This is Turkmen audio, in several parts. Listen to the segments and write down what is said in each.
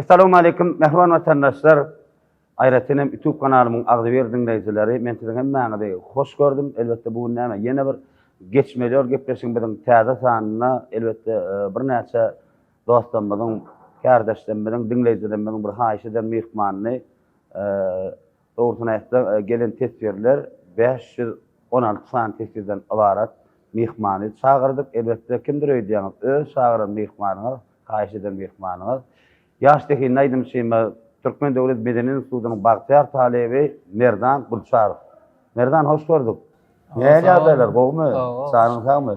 Essalawmaleýkim mähriban watandaşlar! Aýratyn hem Utub kanalymyň agzybir diňleýjileri, men siziň hemmäňizi hoş gördüm. Elbetde bu gün näme ýene bir Geçmeli ýol gepleşigimiziň täze sanynda elbetde birnäçe dostlarymyzyň, kärdeşlerimiziň, diňleýjilerimiziň bir haýyş eden myhmanyny Dogrusyny aýtsak, gelen teswirler 516 sany teswirden ybarat myhmany çagyrdyk. Elbetde, kimdir öýdýäňiz, öz çagyran myhmanyňyz, haýyş eden myhmanyňyz. Ýaş zehinli aýdymçymyz, Türkmen döwlet medeni institutynyň bagtyýar talyby Merdan Gulçarow. Merdan, hoş gördük. Nähili ýagdaýlar, gowumy? Janyň sagmy?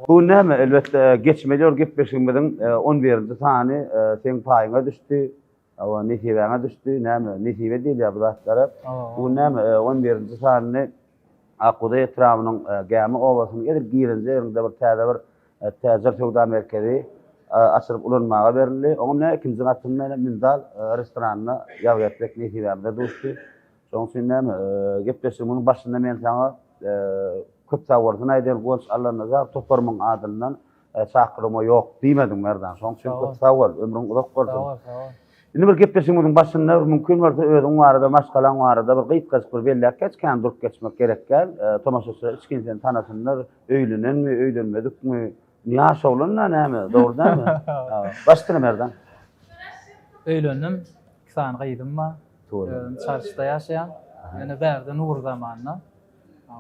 Bu gün näme, elbetde, Geçmeli ýol gepleşigimiziň on birinji sany seň paýyňa düşdi. Hawa, nesibäňe düşdi. Näme, nesibe diýilýär bu zatlara. Bu gün näme, on birinji sanyny Akbugdaý etrabynyň Gämi obasynyň edil girenje ýerinde bir täze bir täjir söwda merkezi açylyp ulanmaga berildi. Oňam näme ikinji gatynda ýene Mindal restoranynda ýazgy etmek nesibämize duşdy. Şonuň üçin näme, gepleşigimiziň başynda men saňa köp sagbolsun aýdaýyn, Guwanç Allanazarow toparymyň adyndan Çakylygyma ýok diýmediň Merdan. Şonuň üçin köp sag bol. Ömrüň uzak bolsun. Sag bol, sag bol. Indi bir gepleşigimiziň başynda bir mümkin bolsa özüň barada, maşgalaň barada bir gysgajyk bir belläp geç, kän durup geçmek gerek däl. Tomaşaçylar içgin seni tanasynlar. Öýlenenmi, öýlenmedikmi? Ýaş oglan-da näme, dogry dälmi? Başdyr Merdan. Öýlendim. Iki sany gyzym bar. Özüm Çarşda ýaşaýan. Ýöne bärde Nury zamanda.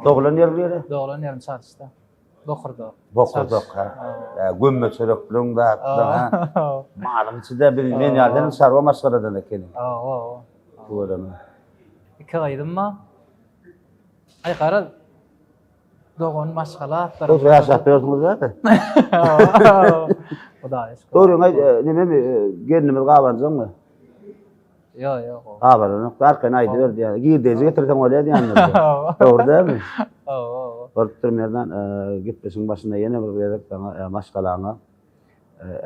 Doglan ýeriň nire? Doglan ýerim Çarşda. Bokurdak. Bokurdak ha. Gömme çörekliň zatlaň ha. Malyň içinde biz men ýaly senem çarwa maşgaladan ekeniň. Hawa. Tüweleme. Iki gyzym bar. Aý garaz dogan maşgala atlar. Gowy ýaşap ýörsüňiz däde. Hudaýa şükür. Dogryňy aýt, nememi gelnimiz gabanjaňmy? Ýok, ýok. Gabaranok, arkaýyn aýdyber diýýär. Girdeji getirseň bolýar diýýändir. Dogry dälmi? Hawa. Bolupdyr Merdan, gepleşigiň başynda ýene bir gezek saňa, maşgalaňa,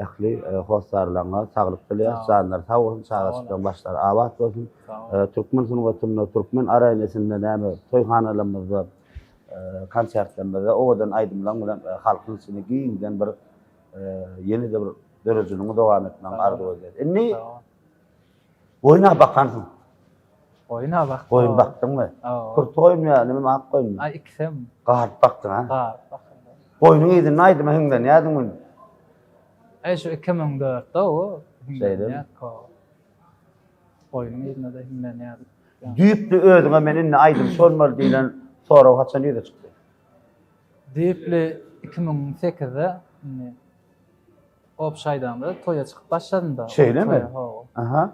ähli hossarlaryňa saglyk dileýäris. Janlary sag bolsun, çagaçyklaryň başlary abat bolsun. Türkmen sungatynda, türkmen arenesinde näme toýhanalarymyzda, konsertlerimizde owadan aýdymlaryň bilen halkyň içinde giňden bir ýene-de bir döredijiligiňi dowam etmegiňi arzuw edýäris. Indi Goýun-a bakansyň. Goýun-a bakdym. Goýun bakdyňmy? Hawa. Kürti goýunmy ýa neme ak goýunmy? Aý ikisem. Garyp bakdyň ha? Garyp bakdym. Goýnuň yzynda aýdyma hiňlenýärdiňmi? Aý şu 2004-de o. Şeýlemi? Goýnuň yzynda-da hiňlenýärdik. Düýpli özüňe men indi aýdymçy bolmaly diýlen sorag haçan ýüze çykdy? Düýpli 2008-de indi Obşy aýdaňda toýa çykyp başladym-da. Şeýlemi? Hawa. Aha.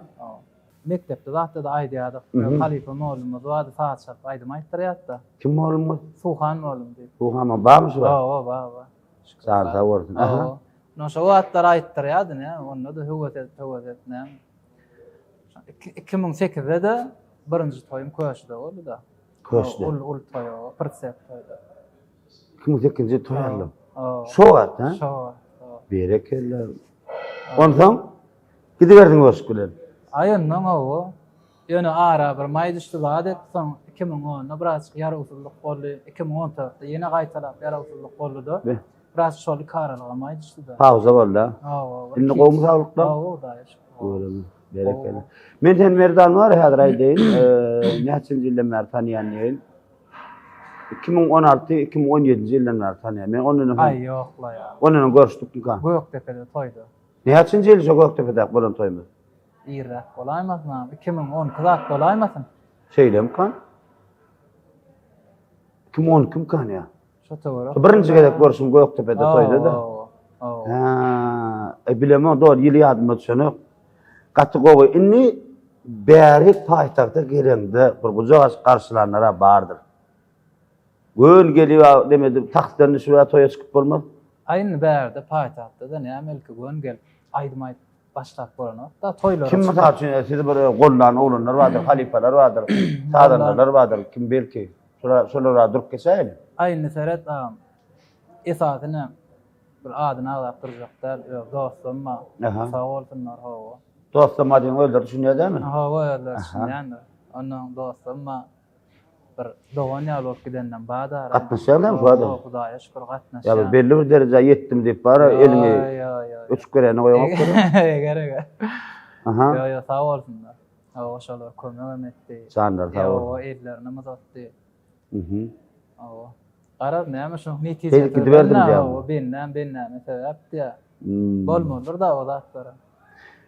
Mekdepde zatda-da aýdýardyk. Halypa mugallymymyz bardy, saz çalyp aýdym aýtdyrýardy-da. Kim mugallymyňyz? Suhan mugallym diýip. Suhan mugallym barmy şu wagt? Hawa, bar, bar. Jany sag bolsun. Aha. Hawa. Ine şo wagtlar aýtdyrýardy, näme, onda-da höwes edip, höwes edip, näme. 2008-de-de birinji toýum Köşüde boldy-da. Köşüde? Uly, uly toý, hawa, prinsep toýda. 2008-nji toý aldym. Şo wagt, ha? Şo wagt. Berekella. Onsoň gidiberdiň goşuk bilen. Aý ondan hawa. Ýöne ara bir maý düşdi zat etdi soň 2010-da birazjyk ýarawsyzlyk boldy. 2014-de ýene gaýtalap ýarawsyzlyk boldy-da. Biraz şol iki aralyga maý düşdi-de. Pauza boldy. Hawa. Indi gowumy saglyklar? Hawa, Hudaýa şükür. Berekella. Men seni Merdan bar häzir aýdaýyn. Näçinji ýyldan bäri tanýan diýeýin. 2016, 2017-nji ýyldan bäri tanýan. Men ondan öň Aý ýok-la ýa. Ondan öň görüşdikmika? Gökdepede toýda. Näçinji ýyl şo Gökdepedäki bolan toýumyz? Irräk bolaýmasyn agam. 2012 zat bolaýmasyn? Şeýlemika? 2012-mikan ýa? Şo töwerek. Birinji gezek görşüm Gökdepede toýda-da. Hawa. Hä, e, bilemok, dogry ýyly ýadyma düşenok. Gaty gowy. Indi bärik paýtagta geleňde bir gujak açyp garşylanlar-a bardyr. Göni gelip-ä neme edip, taksiden düşüp-ä toýa çykyp bolmaz. Aý indi bärde paýtagtda-da näme ilki göni gelip aýdym aýdyp başlap bolanok-da toýlara Kim mysal üçin sizi bir gollan oglanlar bardyr, halypalar bardyr, sazandalar bardyr, kim belki şolar şolara durup geçäýeli. Aý indi seret agam. Esasy näme? Bir adyny agzap durjak däl, öz dostum bar. Sag bolsunlar, hawa. Dostum bar diýen özleri düşünýär dälmi? Hawa, özleri düşünýändir. Onnoň dostum bar. Bir dogan ýaly bolup gidenden bar da. Gatnaşýar dälmi şu adam? Hawa, Hudaýa şükür gatnaşýar. Ýa bir belli bir derejä ýetdim diýip bar, eliňi öçüp bereni goýaňok. Eger, eger. Aha. Ýo ýo sag bolsunlar. Hawa şolar kömegem etdi. Janlary sag bolsun. Ýo ellerinem uzatdy. Mhm. Hawa. Garaz näme şoň Beýdip netijesi gidiberdim diýýäňmi? Hawa bendäm bendäme sebäp diýýär. Hmm. Bolmalydyr da o zatlara.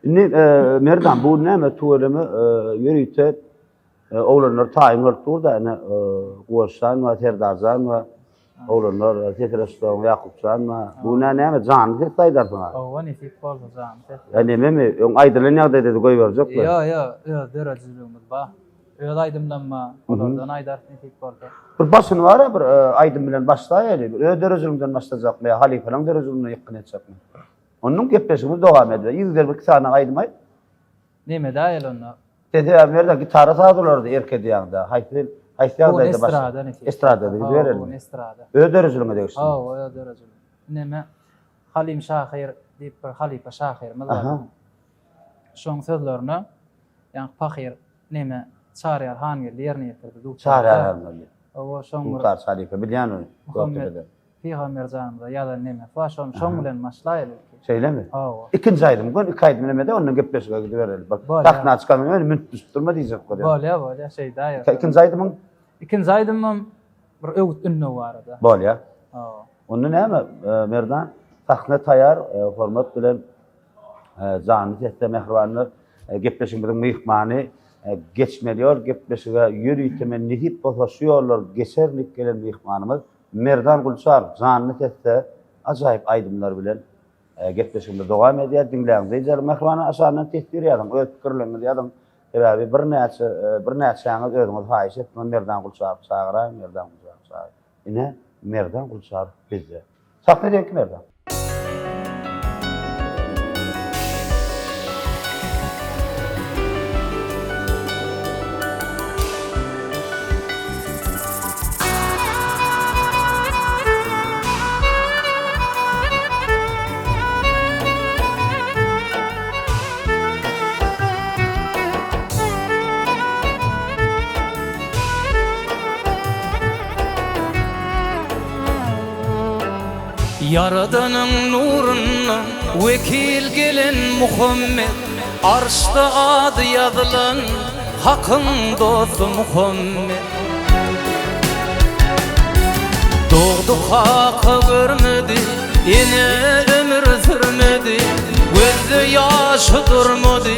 Indi e, Merdan bu näme tüweleme e, ýörite e, oglanlar taýyn bolup dur-da ine e, Guwançjan we Serdarjan we oglanlar e, Sesir Ussanyň Ýakupjan we bu nä näme janly ses aýdarsyň ha. Hawa nesip bolsa janly ses. Ýa nememi öň aýdylan ýagdaýda-da goýberjekmi? Ýo ýo öz döredijiligimiz bar. Öz aýdymlam bar. Olardan aýdarys nesip bolsa. Bir başyny bar-a bir e, aýdym bilen başlaýaly. Bir öz döredijiligiňden başlajakmy ýa halypalaryň döredijiliginden ýykgyn etjekmi? Ondan gepleşigimiz dowam eder. Yzygider bir iki sany aýdym aýt. Neme däl onda? Sen sebäbi Merdan gitara saz olardy erk edýäňde. Haýsy haýsy Bu ýagdaýda başla? estrada nesip. Estrada gidibereli. Bu estrada. Öz dörejiligiňe degişli. Hawa, öz dörejiligiň. Neme Halim şahyr diýip bir halypa şahyrymyz bar. Aha. Şoň sözlerine ýaňky pahyr neme Çaryýar Hangeldi ýerine ýetirdi. Dutarda. Çaryýar Hangeldi. Hawa, şoň bir Dutar halypa bilýän ony. Muhammet Gökdepede. Pygamber janymyza ýazan nemesi bar, şony şoň bilen başlaýaly ilki. Şeýlemi? Hawa. Ikinji aýdym, göni iki aýdym bilen ede, ondan gepleşige gidibereli. Bak, Bolýar. sahna çykandan öň münüp düşüp durma diýjek bolýar. Bolýar, bolýar, şeýdäýer. Ikinji aýdymyň? Ikinji aýdymym bir öwüt ündew barada. Bolýar. Hawa. Onda näme, e, Merdan, sahna taýar, e, hormat bilen e, janly sesde mähribanlar, gepleşigimiziň myhmany geçmeli ýol gepleşige ýörite men nesip bolsa şu ýollar geçerin diýip gelen myhmanymyz Merdan Gulçarow janly sesde ajaýyp aýdymlar bilen gepleşigimiz dowam edýär. Diňläň diýjäli mähribanlar aşagyndan teswir ýazyň, öz pikirleriňizi ýazyň. Sebäbi birnäçe birnäçäňiz özüňiz haýyş etdiňiz Merdan Gulçarowy çagyraýyň, Merdan Gulçarowy çagyraýyň. Ine Merdan Gulçarow bizde. Sahna seňki Merdan. Ýaradanyň nurundan wekil gelen Muhammet, Arşda ady ýazylan Hakyň dosty Muhammet. Dogdy kaka görmedi, ene ömür sürmedi, Gözde ýaşy durmady,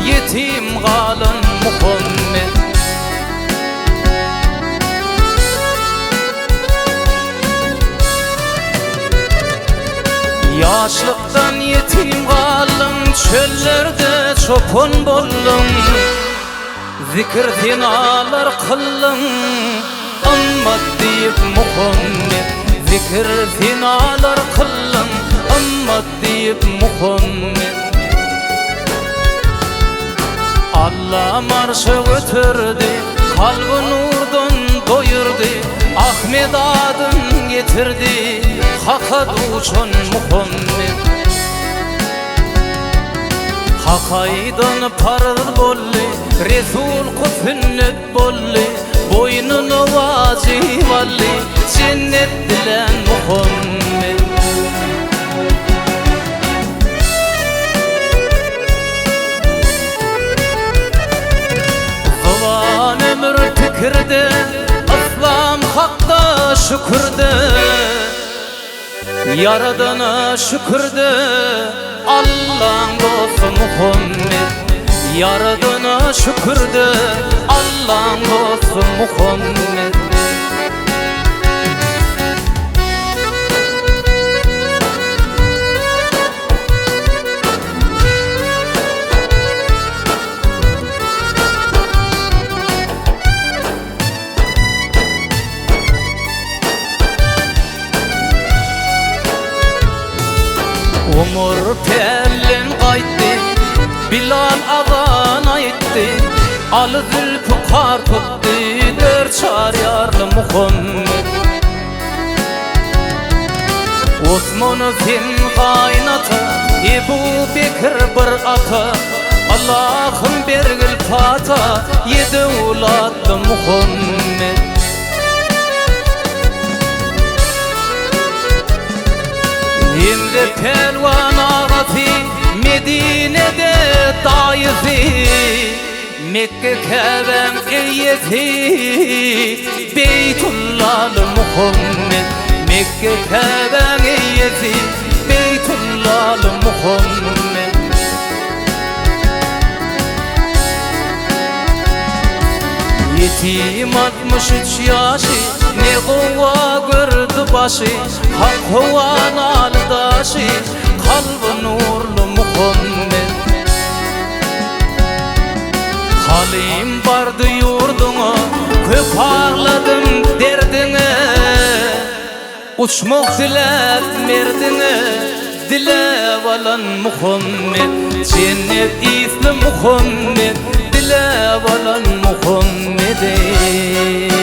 ýetim galan Muhammet. Ýaşlykdan ýetim galdyň, çöllerde çopan bolduň, Zikir senalar kyldyň, ymmat diýip Muhammet. Zikir senalar kyldyň, ymmat diýip Muhammet. Allam arşa göterdi, kalby nurdan doýurdy, Ahmet adyn getirdi, Haka duşan Muhammet. Hak aýdan parz boldy, Resul sünnet boldy, Boýnuna wajyp aldy, Jennet dilän Muhammet. Zyban ömür pikirde, Yslam hakda şükürde, Ýaradana şükürde, Allaň dosty Muhammet. Ýaradana şükürde, Allaň dosty Muhammet. Omar pälden gaýtdy, Bilal azan aýtdy, Aly zülpükar tutdy, Dört çaryýarly Muhammet. Osman sen gaýynata, Ebu Bekir bir ata, Allahym bergil pata, Ýedi öwlatly Muhammet. Hemze pälwan agasy, Medinede daýysy. Mekge Käbäň eýesi Beýtullaly Muhammet Mekge Käbäň eýesi Beýtullaly Muhammet Ýetim 63 ýaşy Ne gowa gördi başy Hak howa naly daşy Kalby nurly Muhammet Halym bardy ýurduňa, köp agladym derdiňe, Uçmak diläp merdiňe, diläp alan Muhammet, Jennet ysly Muhammet, diläp alan Muhammet eý.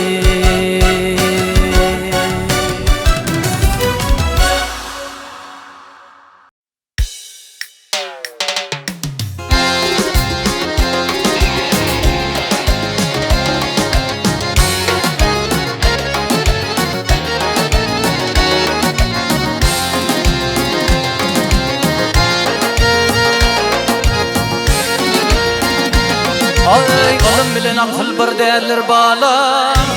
Ay ylym bilen akyl bir däldir balam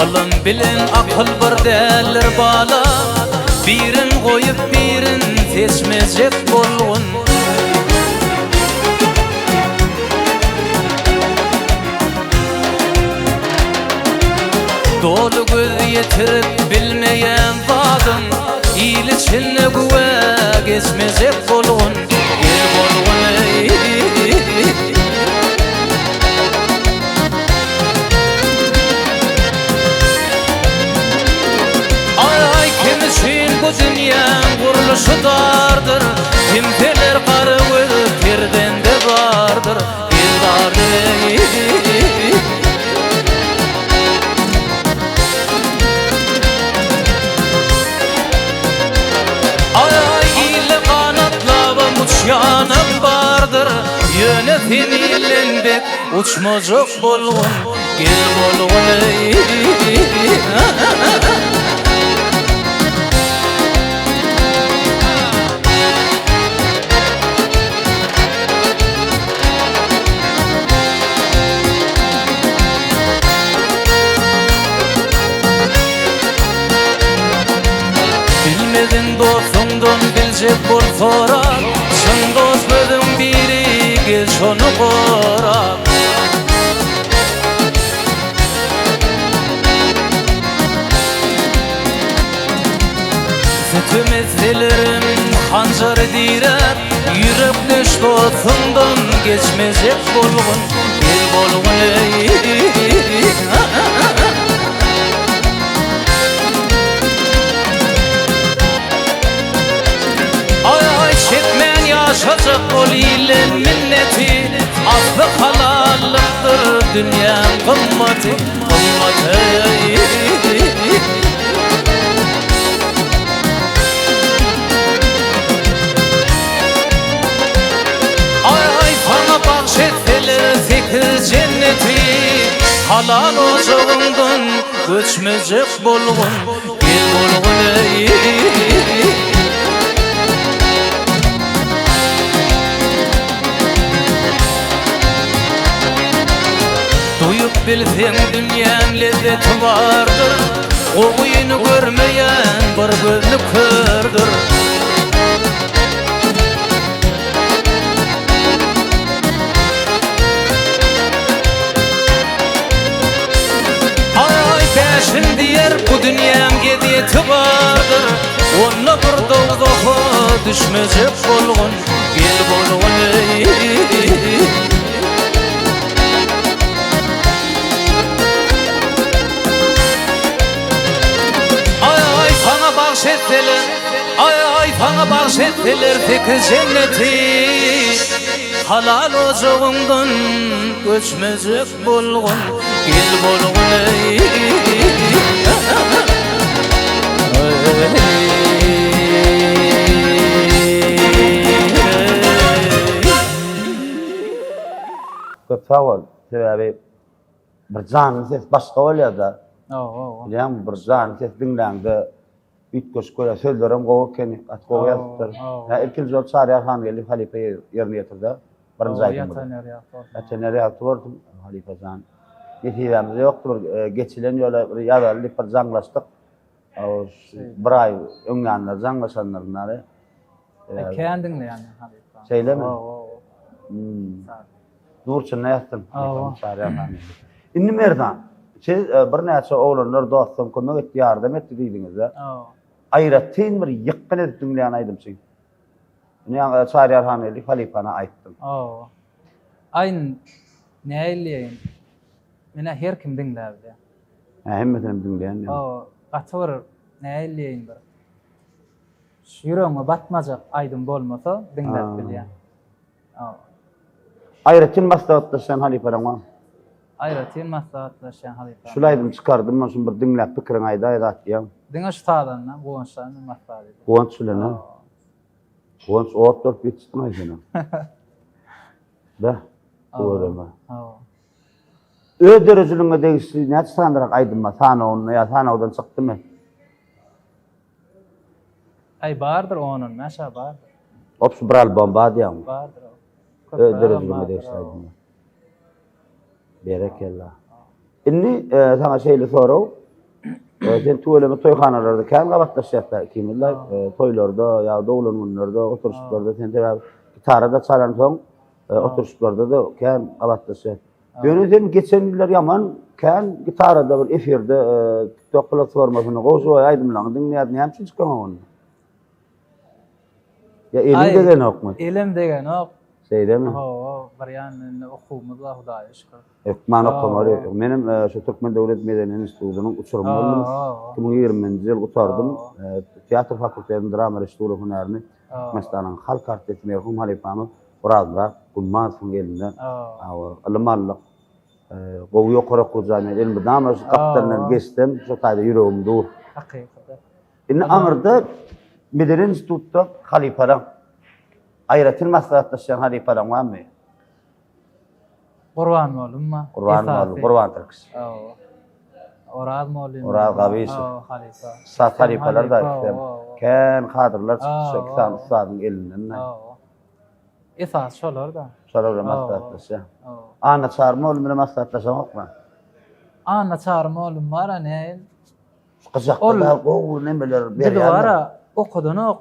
Ylym bilen akyl bir däldir balam Birin goýup birin seçmejek bolgun. Doly göz ýetirip bilmeýän zadyň Il içinde güwä geçmejek bolgun. Gel bolgun eý. Aý kim üçin bu dünýäň gurluşy dardyr, Kimseler gara göz perzende bardyr, El bardyr eý. Aý ile ganatlabam uçýanam bardyr, Ýöne sen ilden bek uçmajak bolgun, Gel bolgun eý. Bilmediň dostuňdan biljek bol sorap, Çyn dost gözüň biri gel şony gorap. Sütem etselerem hanjary diräp, Ýürekdeş dostuňdan geçmejek bolgun, Gel bolgun eý. Aý çekmän ýaşajak bol ile minneti, Asly halallykdyr dünýäň gymmaty, Gymmaty. Aý saňa bagş etseler sekiz jenneti, Halal ojagyňdan göçmejek bolgun, Gel bolgun eý. Duýup bilseň dünýäň lezzeti bardyr, Gowyny görmeýän bir gözli kördür. Aý bäşim diýer bu dünýäň ezýeti bardyr, Onda bir dowzaha düşmejek bolgun, Gel bolgun eý. Aý saňa bagş etseler, aý saňa bagş etseler sekiz jenneti, Halal ojagyňdan göçmejek bolgun, gel bolgun eý. Köp sag bol. Sebäbi bir janly ses başga bolýar-da. Hawa. Bilýäňmi, bir janly ses diňläňde üýtgeşik bolýar. Sözlerem gowy ekeni, gaty gowy ýazypdyr. Hä, ilkinji bolup Çaryýar Hangeldiýew halypa ýerine ýetirdi. Birinji aýdymyz. Ýatan ýeri ýagty bolsun. Ýatan ýeri ýagty bolsun halypa jan. Nesibämiz ýokdy bir geçilen ýola bir ýazaly diýip bir jaňlaşdyk. Bir aý öň ýanlar jaňlaşanlaryn bäri. Kän diňleýän men halypa. Şeýlemi? Hawa. Hmm. Nurçynda ýatsyn. Indi Merdan, siz birnäçe oglanlar dostum kömek etdi, ýardam etdi diýdiňiz-de. Hawa. Aýratyn bir ýykgyn edip diňleýän aýdymçy. Indi ýaňy Çaryýar Hangeldi halypana aýtdym. Hawa. Aý, nähili diýeýin. Menä her kim diňläp bilýär. Hä, hemmesinem diňleýän. Hawa, gaty bir nähili diýeýin bir. Şu ýüregiňe batmajak aýdym bolmasa diňläp bilýän. Hawa. Aýratyn maslahatlaşýan halypalaň barmy? Aýratyn maslahatlaşýan halypam. Şul aýdym çykardym, men şuny bir diňläp pikiriňi aýdaý zat diýýän. Diňe şu sazanda Guwanç bilen maslahat edýän. Guwanç bilen ha? Guwanç ot bolup ýetişdiň-aý senem. Beh, tüweleme. Hawa. Öz döredijiligiňe degişli näçe sanyrak aýdym bar sanawynda ýa sanawdan çykdymy? Aý bardyr on-on bäş-ä bardyr. Opşy bir albom bar diýýäňmi? Bardyr. Öz döredijiligiňe degişli aýdymlar. Berekella. Indi e, saňa şeýle sorag. E, sen tüweleme toýhanalarda kän gabatlaşýarsa ikimiz-de e, toýlarda ýa doglan günlerde, oturyşyklarda sen sebäbi gitara-da çalansoň e, oturyşyklarda-da kän gabatlaşýar. Ýöne sen geçen ýyllar ýaman kän gitarada bir efirde e, TikTok platformasynda gowy aýdymlaryňy diňleýärdim. Näme üçin çykaňok onda? Ýa eliň degenokmy? Elim degenok. Şeýlemi? Hawa, bir ýandan indi okuwymyz bar, Hudaýa şükür. Hökman okamaly. Menem e, şu Türkmen döwlet medeniýet institutynyň uçurymy boldum. 2020-nji ýyl gutardym. E, teatr fakultetiniň drama režissura hünärini Türkmenistanyň halk artisti merhum halypamyz Orazmyrat Gummanowyň elinden ylym aldyk. E, gowy ýokary okuw jaýyna elmydama şu gapdalyndan geçsem, şu taýda ýüregim dur. Hakykat. Indi aňyrda Medeni institutda halypalaň, aýratyn maslahatlaşýan halypalaň barmy? Gurban mugallym bar. Gurban mugallym, Gurban Tirkiş. Hawa. Oraz mugallym. Oraz Gabyşew. Hawa, halypa. Ussat halypalar da ikisem. Kän kadrlar çykdy şu iki sany ussadyň elinden. Hawa. Esasy şolar-da. Şolar bilen maslahatlaşýar. Anna Çary mugallym bilen maslahatlaşaňokmy? Anna Çary mugallym bar-a, näil? Gyjakda da gowy nemeler berýärler. Bizi bar-a okadanok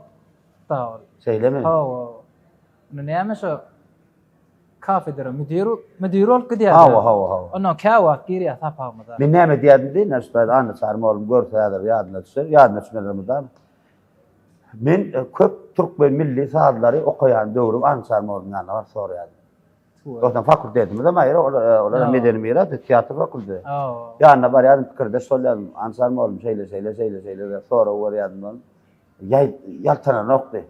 da ol. Şeýlemi? Hawa. Indi näme şo kafedra müdir müdir bolup gidýär. Hawa, hawa, hawa. Ondan käwagt girýär sapagymyza. Men näme diýerdim diý, şu taýda Anna Çary mugallym görse häzir ýadyna düşer, ýadyna düşmez mydam. Men e, köp türkmen milli sazlary okaýan döwrüm Anna Çary mugallymyň ýanyna baryp soraýardym. Ýogsam fakultetimizem aýry, olar e, medeni miras, teatr fakulteti. Ýanyna barýardym, pikirdeş bolýardym. Ansar mugallym şeýle, şeýle, şeýle, şeýle diýip sorag berýärdim. Ýaltananokdy.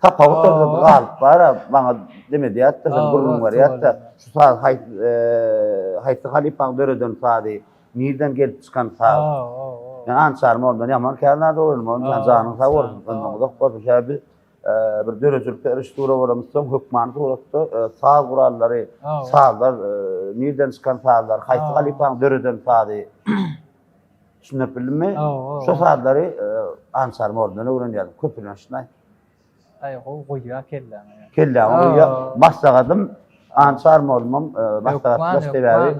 Sapak oturdy, galyp bara, maňa neme diýýärdi, sen gürrüň berýärdi. Şu saz haýsy, e, haýsy halypaň döreden sazy, nirden gelip çykan saz. Men Ansar mugallymdan ýaman kän zat öwrendim. Onuň janyň sag bolsun, ömrüň uzak bolsun. Sebäbi biz bir döredijilikde režissura bolamyzsoň hökmany suratda saz gurallary, sazlar, nirden çykan sazlar, haýsy halypaň döreden sazy düşündirip bildimmi? Şo sazlary Ansar Mordan öwrenýärdim, köplenç şunday. Aý, gowy guýýar kelläňe. Kelläňe guýýar. Maslahatym Ansar Mormam maslahatlaş sebäbi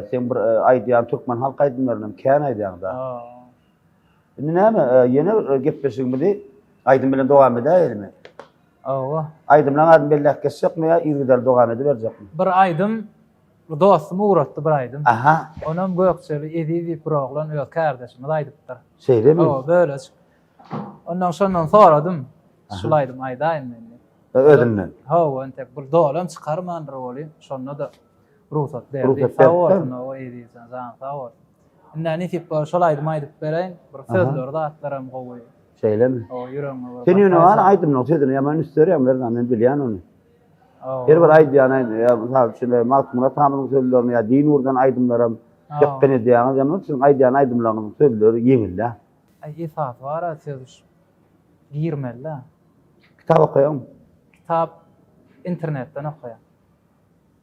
sen bir aýdýan türkmen halk aýdymlaryndan kän aýdýaň-da. Indi näme, ýene bir gepleşigimizi aýdym bilen dowam edäýelimi? Hawa. Aýdymlaň adyny belläp geçjekmi ýa yzygiderli dowam ediberjekmi? Bir aýdym, bir dostum ugratdy bir aýdym. Aha. Onam Gökjeli Eziz diýip bir oglan öz kärdeşimiz aýdypdyr. Şeýlemi? Hawa, bölejik. Ondan şondan soradym. Şul aýdym aýdaýyn men diýip. Özünden. Hawa, entek bir dolam çykarmandyr welin, şonda-da rugsat berdi. Rugsat Sag beripdir. bolsun, hawa Ezizjan, janyň sag bolsun. Indi nesip bolsa şol aýdymy aýdyp bereýin. Bir sözleri zatlaram gowy. Şeýlemi? Hawa, ýüregiňe bir Sen ýöne bar bataýsaň. aýdymlaryň sözüne ýaman üns berýäň Merdan, men bilýän ony. Hawa. Her bir aýdýan aýdym, ýa mysal üçin Magtymguly atamyzyň sözlerini ýa din ugurdan aýdymlaram Hawa. depgin edýäňiz, ýa siziň aýdýan aýdymlaryňyzyň sözleri ýeňil-dä. Aý esasy bar-a söz girmeli-dä. Kitap okaýaňmy? Kitap internetden okaýan.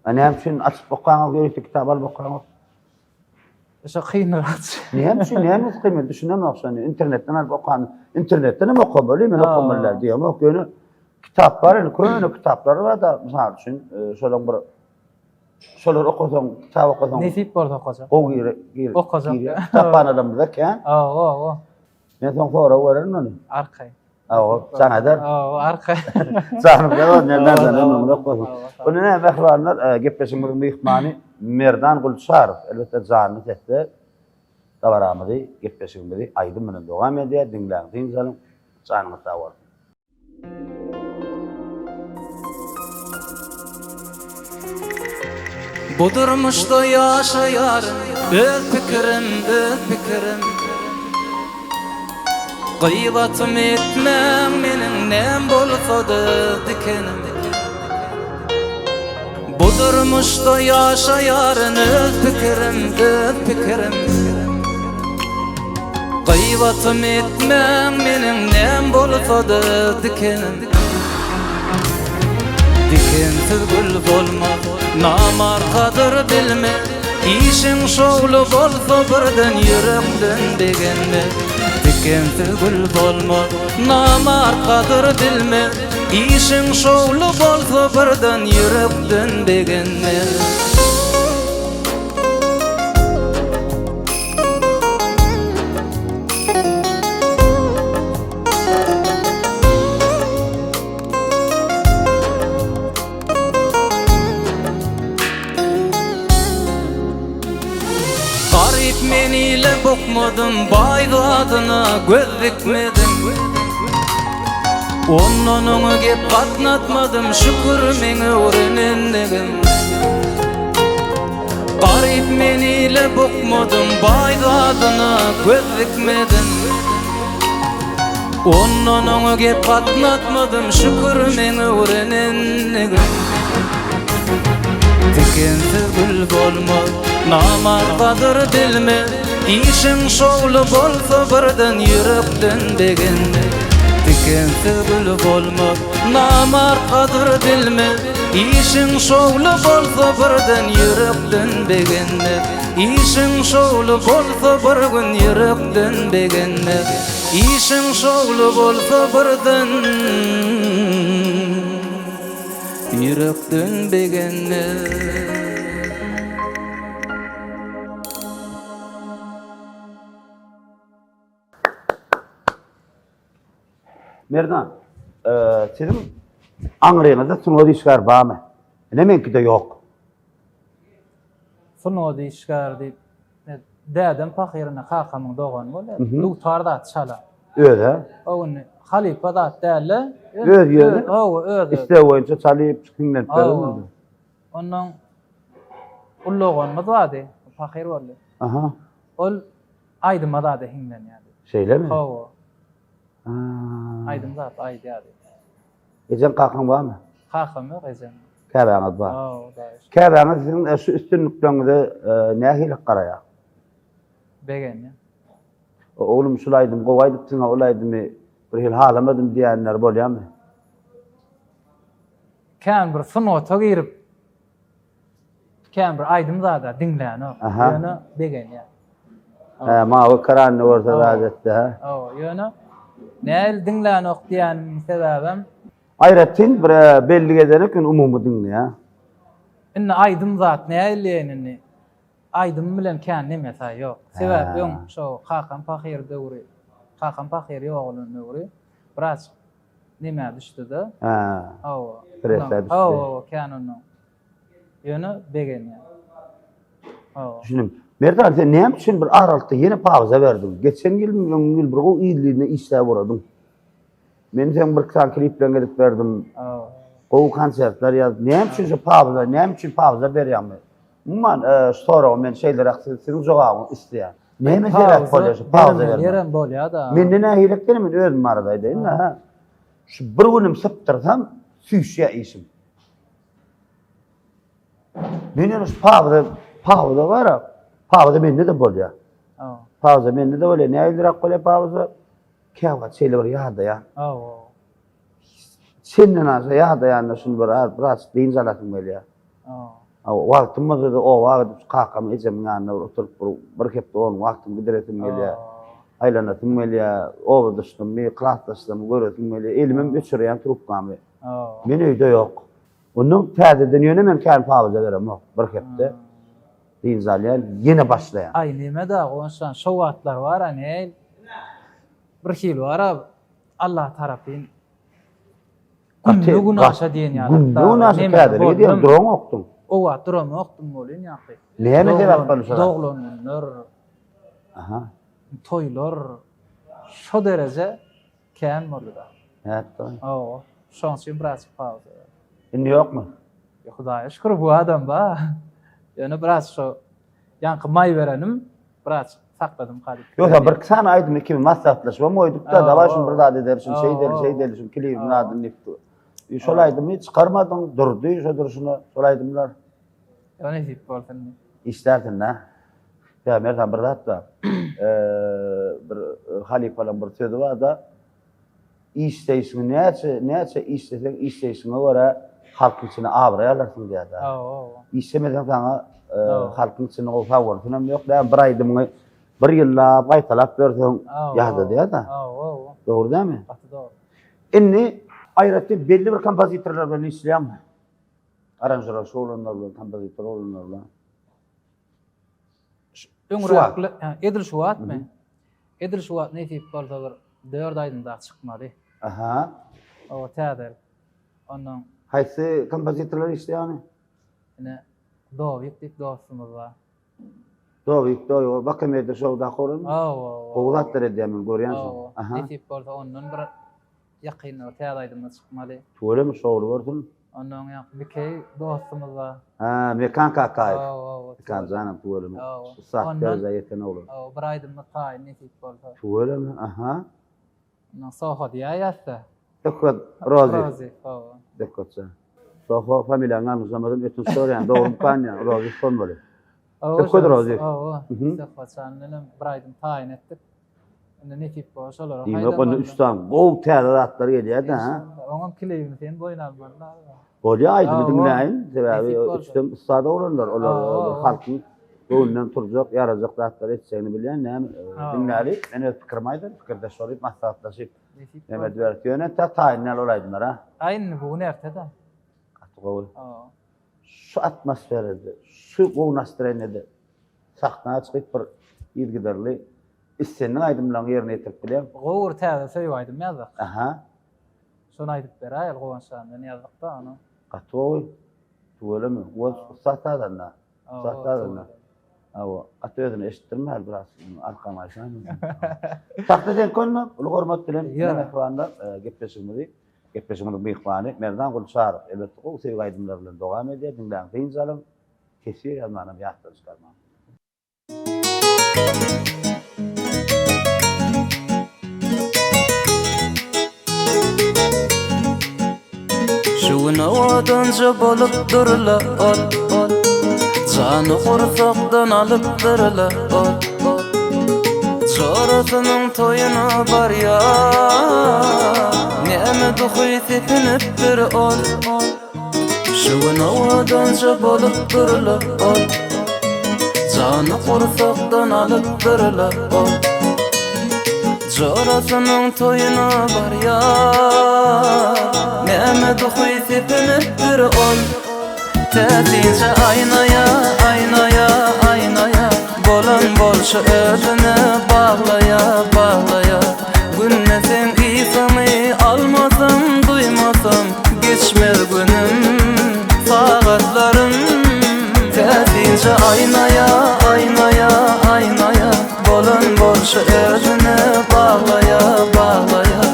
A näme üçin açyp okaňok, ýörite kitap alyp okaňok? Şo kynrak. Näme üçin, näme kyn men düşünemok şony. Internetden alyp okan, internetden hem okamaly, men okamaly däl diýemok, ýöne. Kitap bar indi köne kitaplar bar-da, mysal üçin, şolaň bir şolary okasaň, kitap okasaň. Nesip bolsa okajak. Gowy gir, gir. Okajak. Kitaphanalarymyzda kän. Hawa, hawa. Men soň sorag bererin ony. Arkaýyn. Hawa, jaň eder. Hawa, arkaýyn. Janym sag bolsun, Merdan ömrüň uzak bolsun. Indi näme mähribanlar, gepleşigimiziň myhmany Merdan Gulçarow. Elbetde janly sesde dabaramyzy, gepleşigimizi aýdym bilen dowam edýär. Diňläň, dynç alyň. Janyňyz sag bolsun. Bu durmuşda ýaşaýaryn öz pikirim öz pikirim Gybatym etmäň meniň näm bolsada öz dikenim Bu durmuşda ýaşaýaryn öz pikirim öz pikirim Gybatym etmäň meniň näm bolsada dikenim Dikensiz gül bolmaz namart gadyr bilmez Işiň şowly bolsa birden ýürekden begenme Dikensiz gül bolmaz namart gadyr bilmez Işiň şowly bolsa birden ýürekden begenme. Garyp men ile bokmadym, baý zadyna göz dikmedim. Ondan oňa gep gatnatmadym, şükür meň öwrenenligim. Garyp men ile bokmadym, baý zadyna göz dikmedim. Ondan oňa gep gatnatmadym, şükür meň öwrenenligim. Tikensiz gül bolmaz, namart gadyr bilmez, Işiň şowly bolsa birden ýürekden begenme. Tikensiz gül bolmaz, namart gadyr bilmez, Işiň şowly bolsa birden ýürekden begenme. Işiň şowly bolsa bir gün ýürekden begenme. Işiň şowly bolsa birden Ýürekden begenme. Merdan, siziň aňryňyzda sungat işgäri barmy? Ine meňkide ýok. Sungat işgäri diýip, dädem pahyryna kakamyň dogany bolýar. Dutar zat çalar. Özi? O indi halypa zat däl-de. Öz ýöne? Hawa, özi. Isleg boýunça çalyp, hiňlenip berermi? Ondan uly doganymyz bardy, pahyr boldy. Aha. Ol aýdyma zada hiňlenýärdi. Şeýlemi? Hawa. Aýdym zat aýdýardy. Ejeň kakaň barmy? Kakam ýok, ejem. Käbäňiz bar. Hawa, Hudaýa şükür. Käbäňiz siziň e, şu üstünlikleriňize e, nähili garaýar? Begenýär. Oglum şul aýdymy gowy aýdypsyň, ol aýdymy bir hili halamadym diýenler bolýarmy? Kän bir sungata girip Kän bir aýdym zada diňlänok. Ýöne begenýär. Hä, mawy ekranyny görse zat etdi, hä? Hawa, ýöne nähili diňlänok diýenimiň sebäbem. Aýratyn bir e, bellik ederek indi umumy diňleýär. Indi aýdym zat nähili diýeýin indi. Aýdym bilen kän nemesi ýok. Sebäp öň şo kakam pahyr döwri, kakam pahyr ýogalan döwri biraz nemä düşdi-de. Hä. Hawa. Strese düşdi. Hawa, kän ondan. Ýöne begenýän. Hawa. Düşündim. Merdan sen näme üçin bir aralykda ýene pauza berdiň? Geçen ýylmy, öňňi ýyl bir gowy yzly-yzyna işläp ugradyň. Men seň bir sany klipleriňi edip berdim. Hawa. Gowy konsertler ýaz. Näme üçin şu pauza, näme üçin pauza berýäňmi? Umuman, e, şu soragy men şeýleräk siziň jogabyňyzy isleýän. Näme sebäp bolýar şu pauza bermek? Ýerem bolýar-da. Mende nähili ekeni men özüm barada aýdaýyn-da, ha. Şu bir günüm sypdyrsam, süýşýär işim. Men ýöne şu pauza, pauza bar-a, pauza mende-de bolýar. Pauza mende-de bolýar. Nähiliräk bolýar pauza? Käwagt şeýle bir ýadaýan. Hawa. Çenden aşa ýadaýanda şuny bir az, biraz dynç alasym gelýär. Hawa. Wagtym bolsa-da oba gidip kakam, ejemiň ýanynda bir oturyp bir, bir hepde on wagtymy gidiresim gelýär. Aýlanasym gelýär, obadaşlarymy, klasdaşlarymy göresim gelýär. Elimem öçürýän trubkamy. Men öýde ýok. Ondan täzeden ýöne men kän pauza beremok. Bir hepde dynç alýan, ýene başlaýan. Aý neme-da Guwançjan şo wagtlar bar-a näl bir hili bar-a Allah tarapyn günde günaşa diýen ýaly. Günde günaşa täzelik edýän duraňokdyň. O wagt duramokdym welin ýaňky. Näme sebäp boldy şolar? Doglan günler. Aha. Toýlar şo dereje kän boldy-da. Nätdi? Hawa. Şoň üçin birazjyk pauza berdim. Indi ýokmy? Ýok, Hudaýa şükür bu adam bar. Ýöne biraz şo ýaňky maý berenim birazjyk sakladym galyp. Ýogsa birki sany aýdymy ikimiz maslahatlaşybam goýduk-da, dawaý şuny bir zat ederis, şuny şeýdeli, şeýdeli, şuny klibiň adyny diýip. Şol aýdymy çykarmadyň, durdy şo durşuna şol aýdymlar. Ýa nesip bolsa indi. Işlärsiň-dä. Ýa Merdan bir zat bar. Bir halypalaryň bir sözi bar-da, işleýşiňi näçe, näçe işleseň, işleýşiňe görä halkyň içinde abraý alarsyň diýýär-dä. Işlemeseň saňa halkyň içinde gowy sag bolsun hem ýok. Näme bir aýdymyňy bir ýyllap gaýtalap ýörseň ýadadýar-da. Dogry dälmi? Gaty dogry. Indi aýratyn belli bir kompozitorlar bilen işleýäňmi? Aranžirowşy oglanlar bilen, kompozitor oglanlar bilen. Öňräkli, edil şu wagtmy? Edil şu wagt nesip bolsa bir 4 aýdym daha çykmaly. Aha. O täze. Ondan Haýsy kompozitorlar işleýär Ine Dowik diýip dostumyz bar. Dowik, Dowik, Bakameda şowdaky oglan. Hawa. Gowy zatlar edýär men görýän şony. Aha. Nesip bolsa ondan bir Ýakynda bir täze aýdymda çykmaly. Tüweleme şowly bolsun. Ondan ýaňky Mikeý dostumyz bar. Ha, Mekan Kakaýew. Hawa, hawa. Mekan janam tüweleme. Hawa. Ussat derejä ýeten oglan. Hawa, bir aýdymda taýyn nesip bolsa. Tüweleme, aha. Ondan Soho diýäýäs-de. Söhbet Rozy. Rozy, hawa. Söhbet jan. Soho familiýaňy ýalňyşlamasam ötünç soraýan, dogrumy ýa? Rozy bolmaly. Söhbet Rozy. Hawa, Söhbet jan bilenem bir aýdym taýyn etdik. Indi nesip bolsa şolara Diýmek onda üç sany gowy täze zatlar gelýär-dä, ha? Oňam klibini sen boýun almaly. Bolýar aýdymy diňläýin, sebäbi üçden ussat oglanlar, olar halkyň göwnünden turjak, ýarajak zatlary etjegini bilýän, näme diňläli, men öz pikirimi aýdaryn, pikirdeş bolup, maslahatlaşyp, näme ediberis. Ýöne entek taýyn däl ol aýdymlar, ha? Taýyn indi bu gün erte-de. Gaty gowy. Şu atmosferada, şu gowy nastroýeniýada Sahna çykyp bir yzgiderli islendik aýdymlaryňy ýerine ýetirip bilýäň. Gowy bir täze söýgi aýdym ýazdyk. Aha. Şony aýdyp beräýeli Guwanç jan bilen ýazdyk-da ony. Gaty gowy. Tüweleme. Guwanç ussat sazanda. Ussat sazanda. Hawa, gaty özüni eşitdirmäli biraz arkaňy aýsaň. Sahna seňki onda. Uly hormat bilen mähribanlar gepleşigimizi gepleşigimiziň myhmany Merdan Gulçarow. Elbetde gowy söýgi aýdymlary bilen dowam edýär. Diňläň, dynç alyň. Teswir ýazmanam ýatdan çykarmaň. Şu gün owadanja bolup durla ol ol Jany gursakdan alyp durla ol ol Jorasynyň toýuna barýar Näme duhy sepinipdir ol ol Şu gün owadanja bolup durla ol Jany gursakdan alyp durla ol Jorasynyň toýuna barýar Näme duhy sepinipdir ol Täsinçe aýnaýa, aýnaýa, aýnaýa Bolan bolşy özüne baglaýa, baglaýa Günde seň ysyňy almasam, duýmasam Geçmez günüm, sagatlarym Täsinçe aýnaýa, aýnaýa, aýnaýa Bolan bolşy özüne baglaýa, baglaýa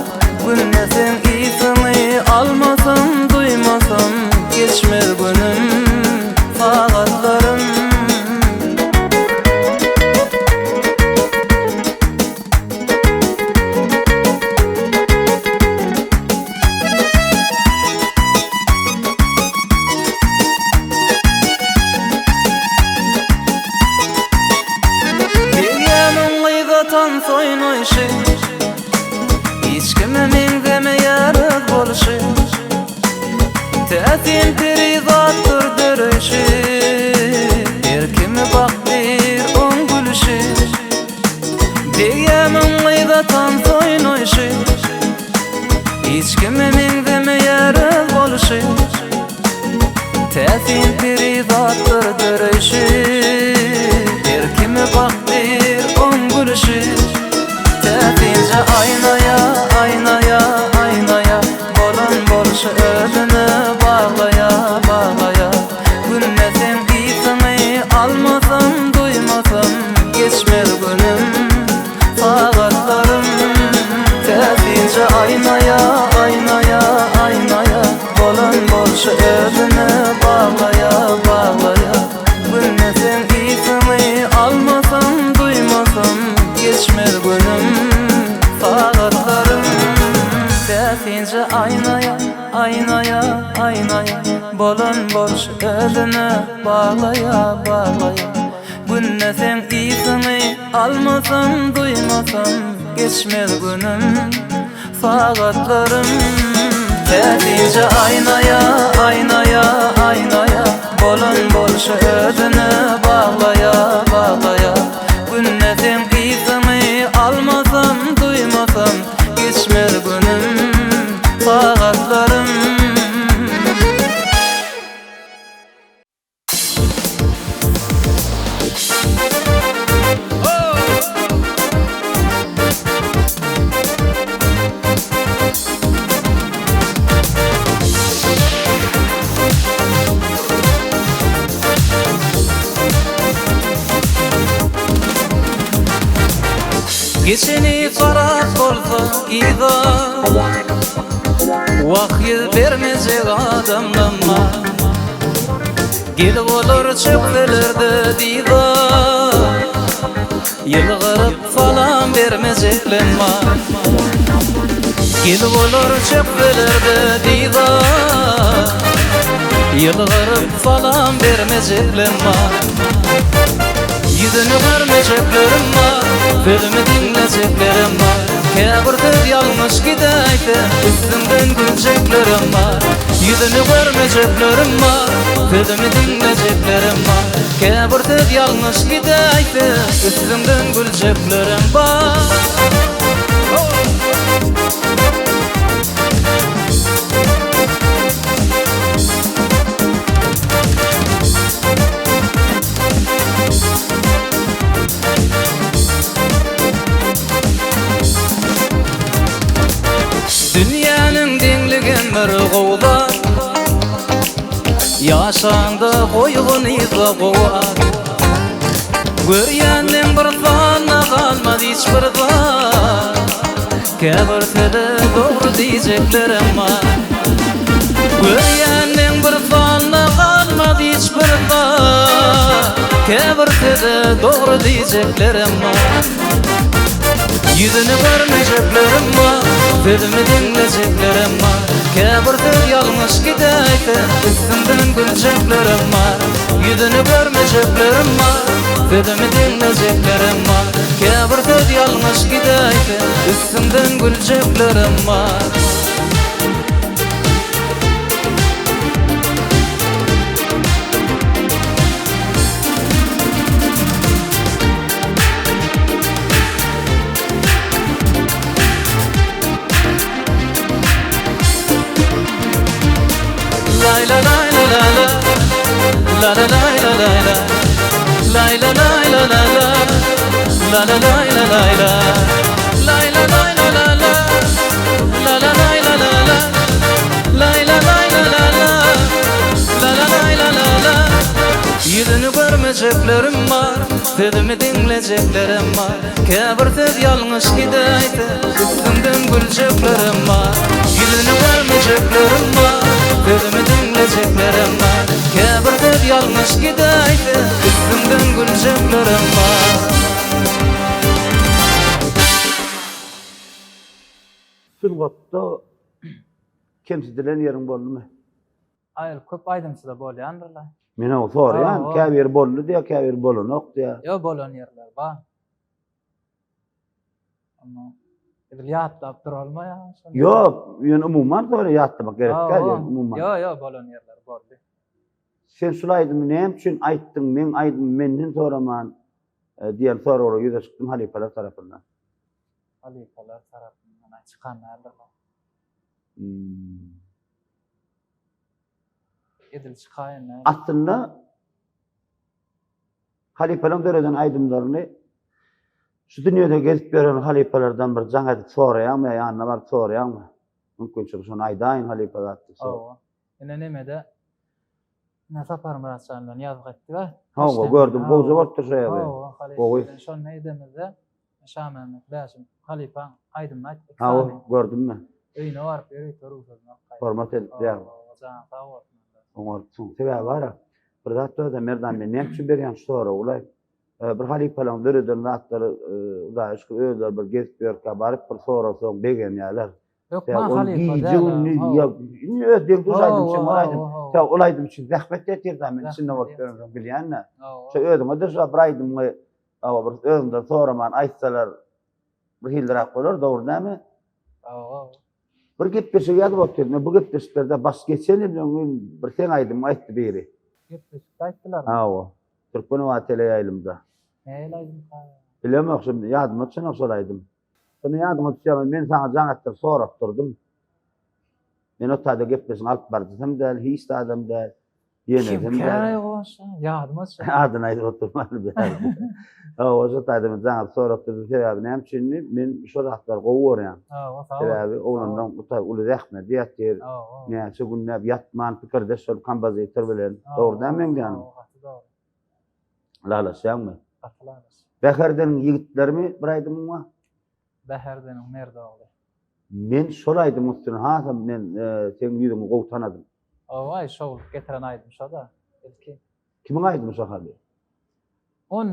Günde seň ysyňy almasam, duýmasam Geçmez günüm, sagatlarym. Dünýäniň gyza tans oýnaýşy Hiç kime meňzemeýär öz bolşy Täsin perizatdyr döreýşi Her kimi bakdyr oň gülüşi Degýämiň. Hiç kime meňzemeýär öz boluşy Täsin perizatdyr döreýşi Her kime bakdyr oň gülüşi Täsinje aýnaýa, aýnaýa, aýnaýa Bolan bolşy özüne baglaýa, baglaýa Günde seň ysyňy almasam, duýmasam Geçmez günüm, sagatlarym Täsinje aýnaýa, aýnaýa, aýnaýa Bolan bolşy özüne baglaýa, baglaýa Günde seň ysyňy almasam, duýmasam Geçmez günüm, sagatlarym Täsinje aýnaýa, aýnaýa, aýnaýa Bolan bolşy özüne baglaýa, baglaýa Günde seň ysyňy almasam, duýmasam Geçmez günüm, sagatlarym Täsinje aýnaýa, aýnaýa, aýnaýa Bolan bolşy özüne baglaýa, baglaýa Günde seň ysyňy almasam, duýmasam Geçmez günüm, sagatlarym. Geçeni garap bolsa yza Wah ýüz bermejek adamlamma Gelip olar çökselerde dyza Ýylgyryp salam bermejeklemma Gelip olar çökselerde dyza Ýylgyryp salam bermejeklemma Ýüzüni görmejeklerim bar, sözümi diňlejeklerim bar. Käbir söz ýalňyş gidäýse, üstüňden güljeklerim bar. Ýüzüni görmejeklerim bar, sözümi diňlejeklerim bar. Käbir söz ýalňyş gidäýse, üstüňden güljeklerim bar. Dünýäniň deňligem bir gowga Ýaşaňda goýgun yzda gowy at Görýänleň bir sanyna galmaz hiç bir zat Käbir söze dogry diýjeklerem bar. Görýänleň bir sanyna galmaz hiç bir zat. Käbir söze dogry diýjeklerem bar. Ýüzüni görmejeklerim bar, sözümi diňlejeklerem bar. Käbir söz ýalňyş gidäýse, üstümden güljeklerem bar. Ýüzüni görmejeklerim bar, sözümi diňlejeklerem bar. Käbir söz ýalňyş gidäýse, üstüňden güljeklerem bar. Lay la lay la la la La la lay la lay la Lay la lay la la la La la lay la lay la Lay la lay la la la La la lay la la la Lay la lay la la la La la lay la la la Ýüzüni görmejeklerim bar Sözümi diňlejeklerim bar Käbir söz ýalňyş gidäýse, üstüňden güljeklerem bar. Ýüzüni görmejeklerim bar, sözümi diňlejeklerem bar. Käbir söz ýalňyş gidäýse, üstüňden güljeklerem bar. Sungatda kemsidilen ýeriň boldumy? Aý, köp aýdymçyda bolýandyr-la. Men oňa soraýan, käbiri boldy diýýär, käbiri bolanok diýýär. Ýok, bolan ýerler bar. Amma edil ýatlap duralmaýar. Ýok, ýöne umuman soraýan, ýatlamak gerek däl, ýöne umuman. Ýok, ýok, bolan ýerler boldy. Sen şul aýdymy näme üçin aýtdyň, meň aýdymymy menden soraman diýen soraglar ýüze çykdymy halypalar tarapyndan? Halypalar tarapyndan çykan däldir. Edil çykaýyn näme? Aslynda halypalaryň döreden aýdymlaryny şu dünýede gezip ýören halypalardan bir jaň edip soraýaňmy ýa ýanyna baryp soraýaňmy? Mümkinçilik şony aýdaýyň halypa zat diýip. Hawa. Ine nemede Ine Saparmyrat jan bilen ýazgy etdik-ä. Hawa, gördüm. Gowja bolupdyr şo ýazgy. Hawa, halypa Gowy. bilen şonda edemizde Şamämmet Bäşim halypaň aýdymyny aýtdyk. Hawa, gördüm men. Öýüne baryp ýörite rugsadyny alyp gaýtdyk. Hormat edip ýa. Hawa, jany sag bolsun. Oňarypsyň. Sebäbi bar-a, bir zat bar-da, Merdan, men näme üçin berýän şu soragy-laý? Bir halypalaryň döreden zatlary, Hudaýa şükür, özleri bir gezip ýörkä, baryp bir sorasaň, begenýärler. Hökman halypa Gije däl-ä, gündiz hawa. ýa indi öz deň-duş Hawa, aýdymçy ol hawa, aýdym. hawa. Tä ol aýdym üçin zähmet ýetýär-dä, men içinde Zähmet bolup ýetýär. ýöremsoň bilýän-dä. Hawa. Şo özüňe-de şo bir aýdymyňy hawa bir özüňden soraman aýtsalar bir hiliräk bolar, dogry dälmi? Hawa. Bir gepleşik ýazyp otyryn. Bu gepleşiklerde baş geçen ýyl öňňin bir seň aýdymyňy aýtdy biri. Gepleşikde aýtdylarmy? Hawa. Türkmen owazy teleýaýlymda. Nähili aýdymka? Bilemok, şo ýadyma düşenok şol aýdym. Şonda ýadyňa düşýärmi, men saňa jaň etdirip sorap durdum. Men o taýda gepleşigiň alyp baryjysam däl, hiç zadam däl, ýenesem däl. Kimkä goşa? Ýadyma düşenok. Adyny aýdyp oturmaly bärde. Hawa, şo taýda men jaň edip sorap durdum. Sebäbi näme üçinmi, men şo zatlary gowy görýän. Hawa, sag bol. Sebäbi oglanlaň bu taý uly zähmedi ýatyr. Hawa. Näçe günläp ýatman pikirdeş şol kompozitor bilen. Dogry dälmi meň diýýänim? Hawa, gaty dogry. Ylalaşýaňmy? Gaty ylalaşýan. Bäherdeniň ýigitlerimi bir aýdymyň bar? Bäherdeniň merdi ogly. Men şol aýdymyň üstüne hasam men seň ýüzüňi gowy tanadym. Owaý şowluk getiren aýdym şo-da ilki. Kimiň aýdymy şo hali? On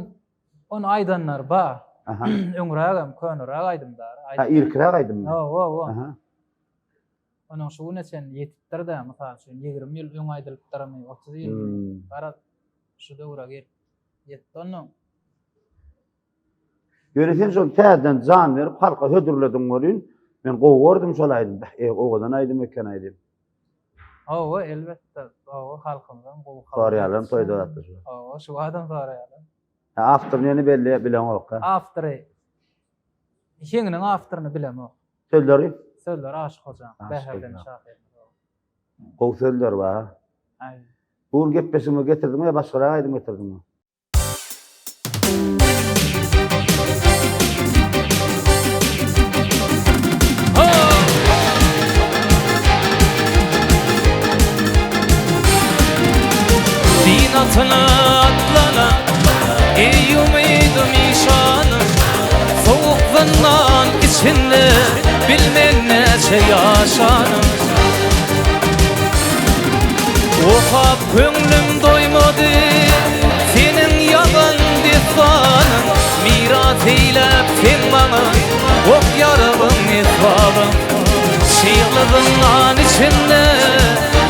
ony aýdanlar bar. Aha. Öňrägem köneräk aýdym-da. Ha irkiräk aýdymmy? Hawa, hawa. Aha. Onuň şu güne çenli ýetipdir-dä, mysal üçin, 20 ýyl öň aýdylypdyrmy, 30 ýylmy, Hmm. garaz, şu döwre gelip ýetdi onuň. Ýöne sen şony täzeden jan berip halka hödürlediň welin, men gowy gördüm şol aýdymy. Beh, e, owadan aýdym eken aýdym. Hawa, elbetde, hawa, halkymyzam gowy kabul Soraýarlar etdi. toýda zatda şu. Hawa, şu adam soraýarlar. Ha, awtoryny ýene belli bileňok. ha? Awtory, heňiniň awtoryny bilemok. Sözleri? Sözleri Aşyk Hojaň, Aşyk Bäherden Hoja. şahyr. Gowy sözler bar. Aý. Bu gün gepleşigimizi getirdiňmi ýa başgarak aýdym getirdiňmi? Synasyna atlanan Eý umydym işanym Sowuk zyndan içinde Bilmen näçe ýaşanym Okap köňlüm doýmady Seniň ýazan dessanyň Miras eýläp sen maňa Ok ýaragyň esbabyň Çygly zyndan içinde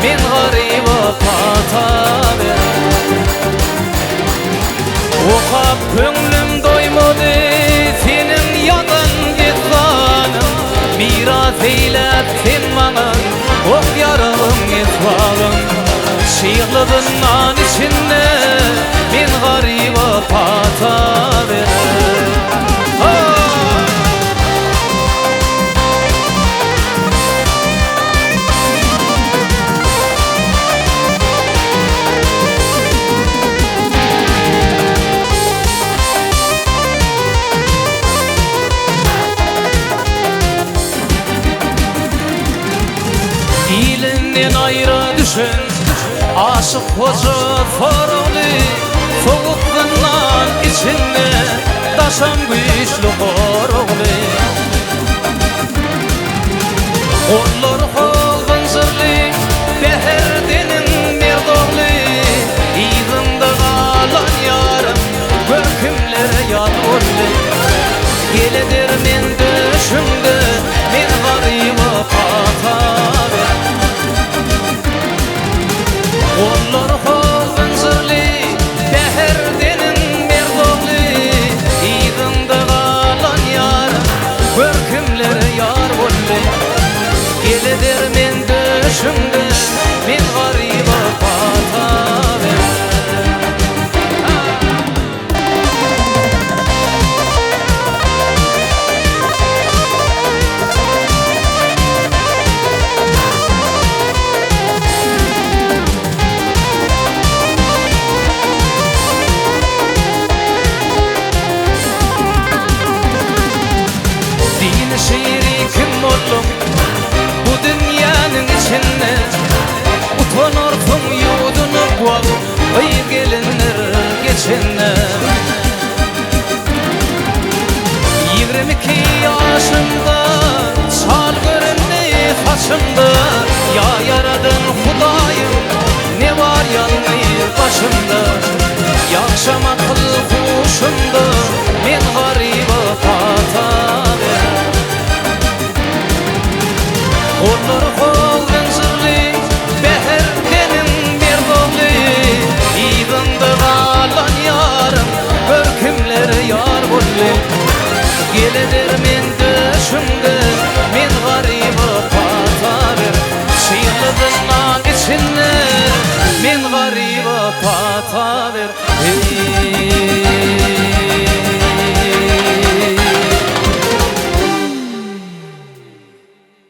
Men garyba pata ber Okap köňlüm doýmady Seniň ýazan dessanyň Miras eýläp sen maňa Ok ýaragyň esbabyň Çygly zyndan içinde Men garyba pata ber Ilinden aýra düşen Aşyk hoja soragly Sowuk zyndan içinde Daşam güýçli goragly Gollary hol zynjyrly Bäherdeniň merd ogly Yzyňda galan ýarym Gör kimlere ýat boldy Geleder men düşümde Men garyba pata ber Gollary hol zynjyrly Bäherdeniň merd ogly Yzyňda galan ýarym Gör kimlere ýar boldy Geleder men düşümde Men garyba pata ber daşymda Ýa ýaradan Hudaýym ne bar ýalňyz başymda Ýagşam akyl huşumda men garyba pata ber. Gollary hol zynjyrly Bäherdeniň merd ogly Yzynda galan ýarym Gör kimlere ýar boldy Gelener men döşümde Men garyba pata ber Çygly zyndan içinde Men garyba pata ber Eý.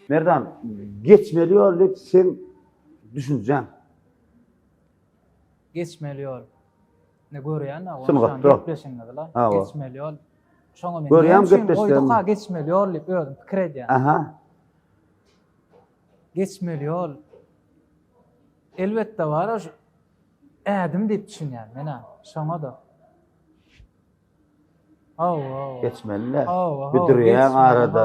Merdan, geçmeli ýol diýip seň düşünjäň. Geçmeli ýol. Ne görýän da, Sungatda. Gepleşiňiz la. Geçmeli ýol. Şoňa men görýän gepleşiklerimi. Goýduka geçmeli ýol diýip özüm pikir edýän. Aha. Geçmeli ýol. Elbetde bar, ädim diýip düşünýän men-ä. Şoňa-da. Hawa. Geçmeli-dä. Büdreýäň arada.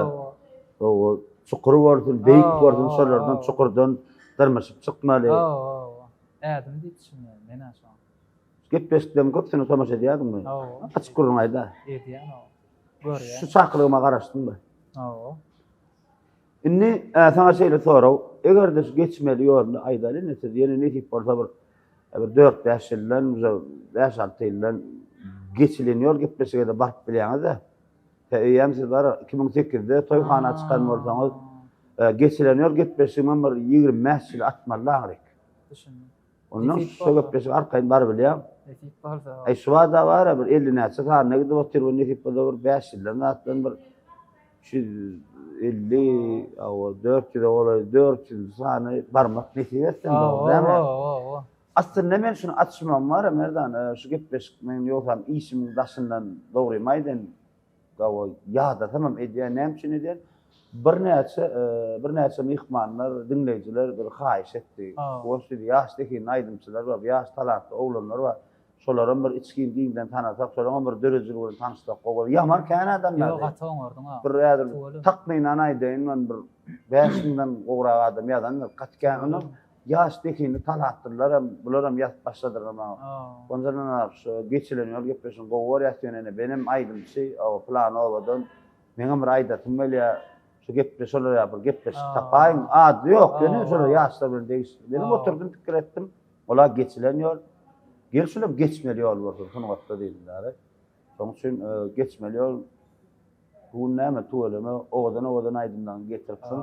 Hawa. Çukur bolsun, beýik bolsun, şolardan çukurdan dyrmaşyp çykmaly. Hawa. Ädim diýip düşünýän men-ä şoňa. Gepleşikleriň köpüsine tomaşa edýärdiňmi? Hawa. Açyk gürrüň aýda. Edýän, hawa. Görýän. Şu çakylygyma garaşdyňmy? Hawa. Indi saňa şeýle sorag, eger-de şu geçmeli ýoluny aýdaly indi siz ýene nesip bolsa bir bir dört-bäş ýyldan, uje bäş-alty ýyldan geçilen ýol gepleşige-de baryp bilýäňiz-dä. Tä eýýäm siz bar 2008-de toýhana çykan bolsaňyz, geçilen ýol gepleşigimem bir 25 ýyl atmaly aňryk. Düşündim. Ondan şu gepleşige arkaýyn barybilýäň. Nesip bolsa. Aý şu bada bar-a bir 50 näçe sanyna gidip otyr, bu nesip bolsa bir 5 ýyldan zatdan bir 350, awa 400-e golaý 400-nji sany barmak nesip etsin dogry dälmi? Hawa. Aslynda men şuny açmagym bar-a Merdan, şu gepleşik meniň ýogsam işimiň daşyndan dogrymy aýdaýyn, Hawa, ýadasamam edýän, näme üçin edýän? Birnäçe, birnäçe myhmanlar, diňleýjiler bir haýyş etdi. Goş diýdi, ýaş zehinli aýdymçylar bar, ýaş talantly oglanlar bar. Şolaram bir içgin giňden tanasak, şolaryňam bir döredijiligi bilen tanyşsak gowy bolar. Ýaman kän adam bar. Ýok, gaty oňardyň-a. Bir häzir takmynan aýdaýyn, men bir 5000-den gowrak adam ýazandyr. Gaty kän. Ondan Ýaş zehinli talantlylaram bularam ýazyp başladylar maňa. Ondanam şu geçilen ýol gepleşigini gowy görýäs diýen ene benem aýdymçy oba pylany obadan meňem bir aýdasym gelýär şu geple şolar ýaly bir gepleşik tapaýyň ady ýok ýöne şolar ýaşlar bilen degişli. Menem oturdym pikir etdim ola geçilen ýol gel şulam geçmeli ýol bolsun sungatda diýdim däri. Şonuň üçin geçmeli ýol Bu gün näme tüweleme owadan owadan aýdymlaryňy getiripsiň.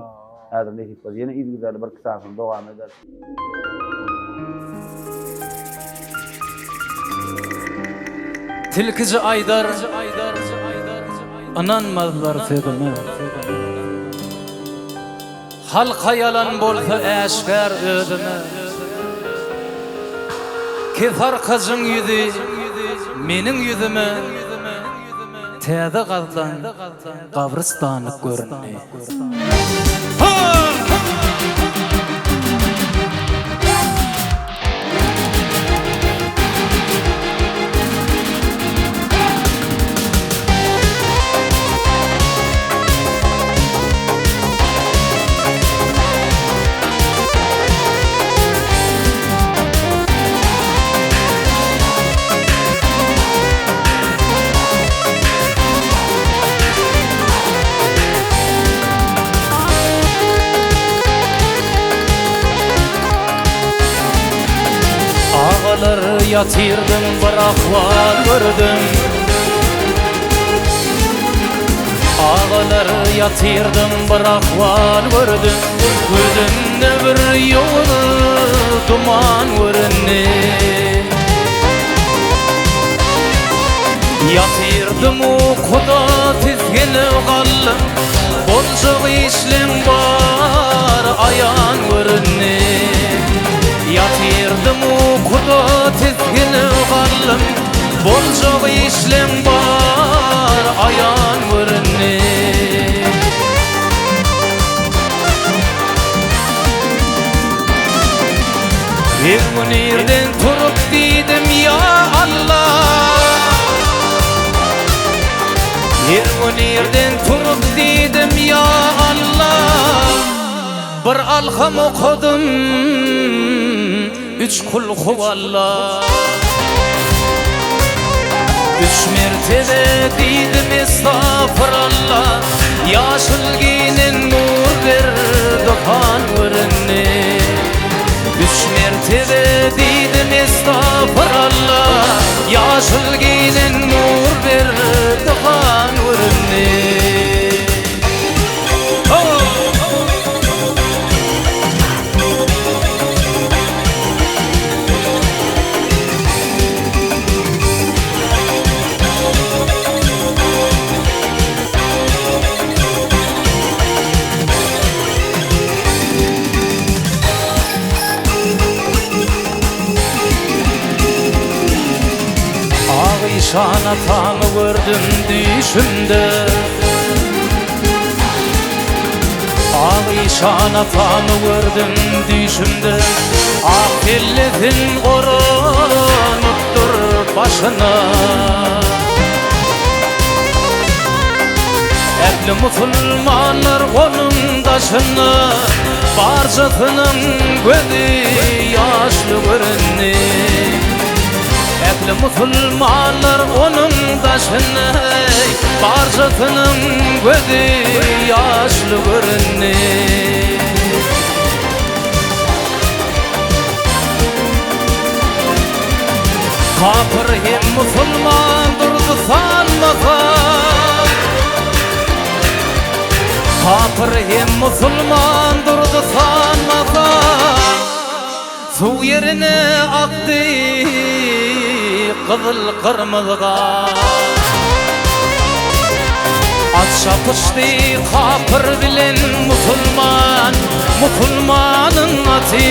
Häzir nesip bolsa ýene yzygiderli bir iki sanysyny dowam ederis. Tilkiji aýdar, ynanmazlar sözüme. Halka ýalan bolsa äşgär özüme. Kesarkajyň ýüzi meniň ýüzüme Täze gazlan gabrystanlyk göründi. Agalar ýatyrdym bir ahwal gördüm Agalar ýatyrdym bir ahwal gördüm Gözümde bir ýowuz duman göründi Ýatyrdym ukuda tisginip galdym Boljak işleň bary aýan göründi. Ýatyrdym ukuda tisginip galdym Boljak işleň bary aýan göründi. Bir gün irden turup diýdim ýa Alla Bir gün irden turup diýdim ýa Alla. Bir alham okadym, üç kul huwalla. Üç mertebe diýdim estagfuralla, Ýaşyl geýnen nur berdi han göründi. Üç mertebe diýdim estagfuralla, Ýaşyl geýnen nur berdi han göründi. Agyşan atamy gördüm düýşümde. Agyşan atamy gördüm düýşümde. Ak kellesin oranypdyr başyna. Ähli musulmanlar onuň daşynda, Barjasynyň gözi ýaşly göründi. Ähli musulmanlar onuň daşynda, Barjasynyň gözi ýaşly göründi. Kapyr hem musulman durdy sanmasa, Kapyr hem musulman durdy sanmasa, Suw ýerine akdy gyzyl gyrmyzy gan. At çapyşdy kapyr bilen musulman, Musulmanyň aty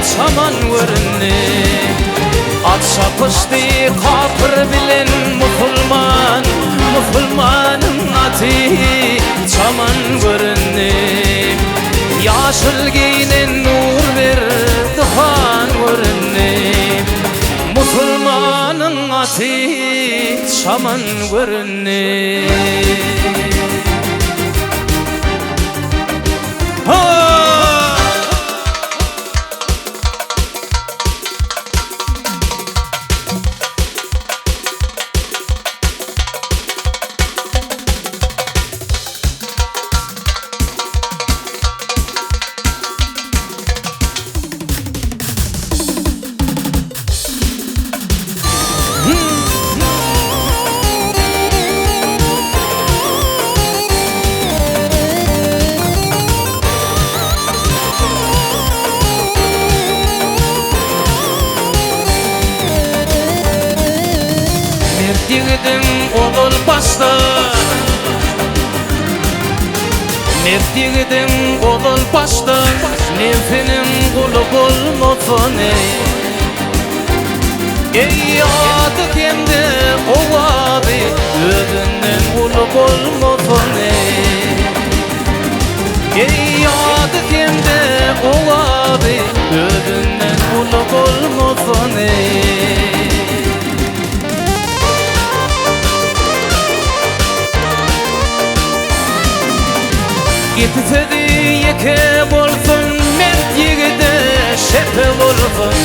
çaman göründi. At çapyşdy kapyr bilen musulman, Musulmanyň aty çaman göründi. Ýaşyl geýnen Nurberdi han göründi. Musulmanyň aty çaman göründi. Mert ýigidiň ozal başda Mert ýigidiň ozal başda Nebsiniň guly bolmasa ne Eý ady hem-de owazy Özünden uly bolmasa ne Eý ady hem-de owazy Özünden uly bolmasa ne. Gepi sözi ýeke bolsun mert ýigide şepe bolsun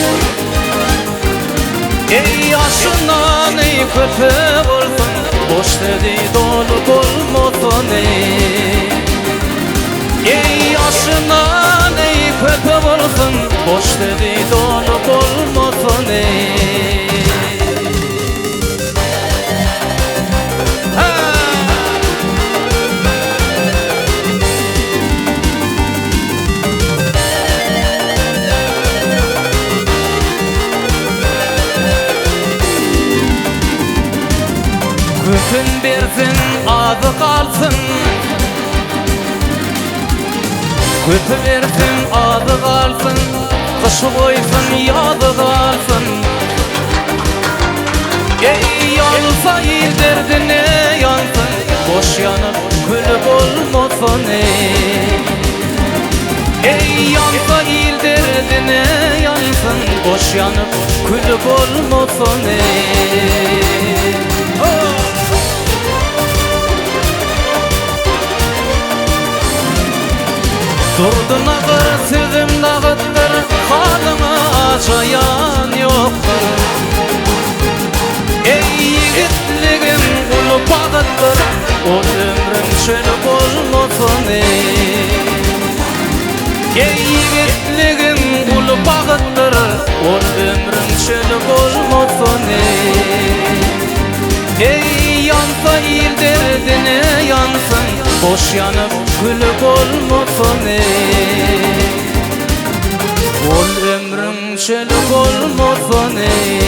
Eý aşynany köpe bolsun boş sözi doly bolmasyn eý Eý aşynany köpe bolsun boş sözi doly bolmasyn eý. Köpün bersin azy galsyn Köpi bersin azy galsyn Gyşy goýsun ýazy galsyn Eý ýansa il derdine ýansyn Boş ýanyp küli bolmasyn eý Eý ýansa il derdine ýansyn Boş ýanyp küli bolmasyn eý Durdy Nazar sözüm nagytdyr, Halyňa ajaýan ýokdur. Eý ýigitligim uly bagtdyr, Ol ömrüň çöli bolmasyn eý. Eý ýigitligim uly bagtdyr, Ol ömrüň çöli bolmasyn eý. Eý ýansa il derdine ýansyn, Boş ýanyp küli bolmasyn eý. Ol ömrüň çöli bolmasyn eý.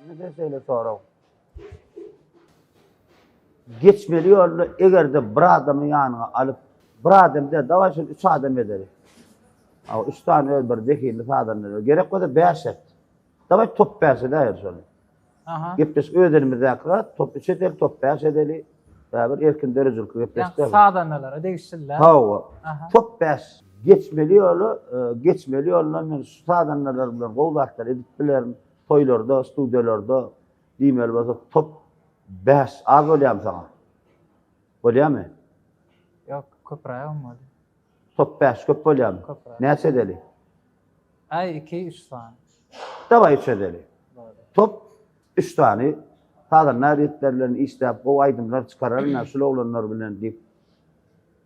Indi-de şeýle sorag. Geçmeli ýolda eger-de bir adamy ýanyňa alyp, bir adam däl, dawaý şony üç adam edeli. Hawa, üç sany öz bir zehinli sazanda. Gerek bolsa bäş et. Dawaý top bäş edäýeli şony. Aha. Gepleşik öz elimizdäki zat, top üç edeli, top bäş edeli. Bäbir erkin döredijilikli gepleşik däl. Sazandalara degişli. Hawa. Top bäş. Geçmeli ýoly, e, geçmeli ýolundan men şu sazandalar bilen gowy zatlar edip bilerin. Toýlarda, studiýalarda diýmeli bolsa top 5 az bolýarmy saňa? Bolýarmy? Ýok, köprägem bolýar. Top 5 köp bolýarmy? Köpräk. Näçe edeli? Aý, 2, 3 sany. Dawaý 3 edeli. Top 3 sany sazandar ýigitler bilen işläp gowy aýdymlar çykararyn şul oglanlar bilen diýip.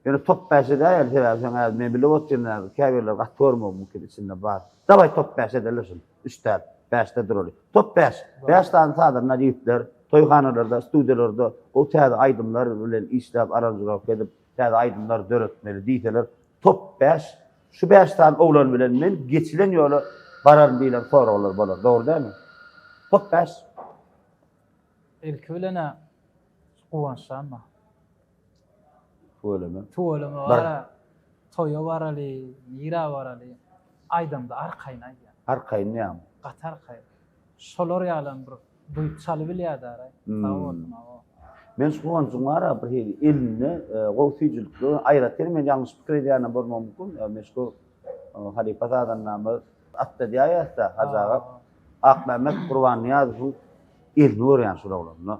Ýöne top 5 edäýeli sebäbi sen häzir men bilip otyryn häzir käbirleri gaty görmegi mümkin içinde bar. Dawaý top 5 edeli şuny. 3 däl, 5-de duraly. Top 5. 5 sany sazandar ýigitler toýhanalarda, studiýalarda gowy täze aýdymlar bilen işläp aranžirowka edip täze aýdymlar döretmeli diýseler top 5 şu 5 sany oglan bilen men geçilen ýola bararyn diýlen soraglar bolar. Dogry dälmi? Top 5. Ilki bilen-ä Guwançjan bar. Tüweleme. Tüweleme bar. Toýa baraly, nirä baraly. Aýdamda arkaýyn aýdýar. Arkaýyn ýa. Gaty arkaýyn. Şolar ýalam bir duýup çalybilýär-dä. Sag bolsun aga. Men şu Guwanjyň bar-a bir hili elinde gowy süýjülikli, aýratyn men ýalňyş pikir edýänem bolmagym mümkin, meşhur halypa sazandamyz Atda diýäýäs-dä, Hajy aga, Akmämmet Gurbannyýazowyň elini görýän şul oglanda.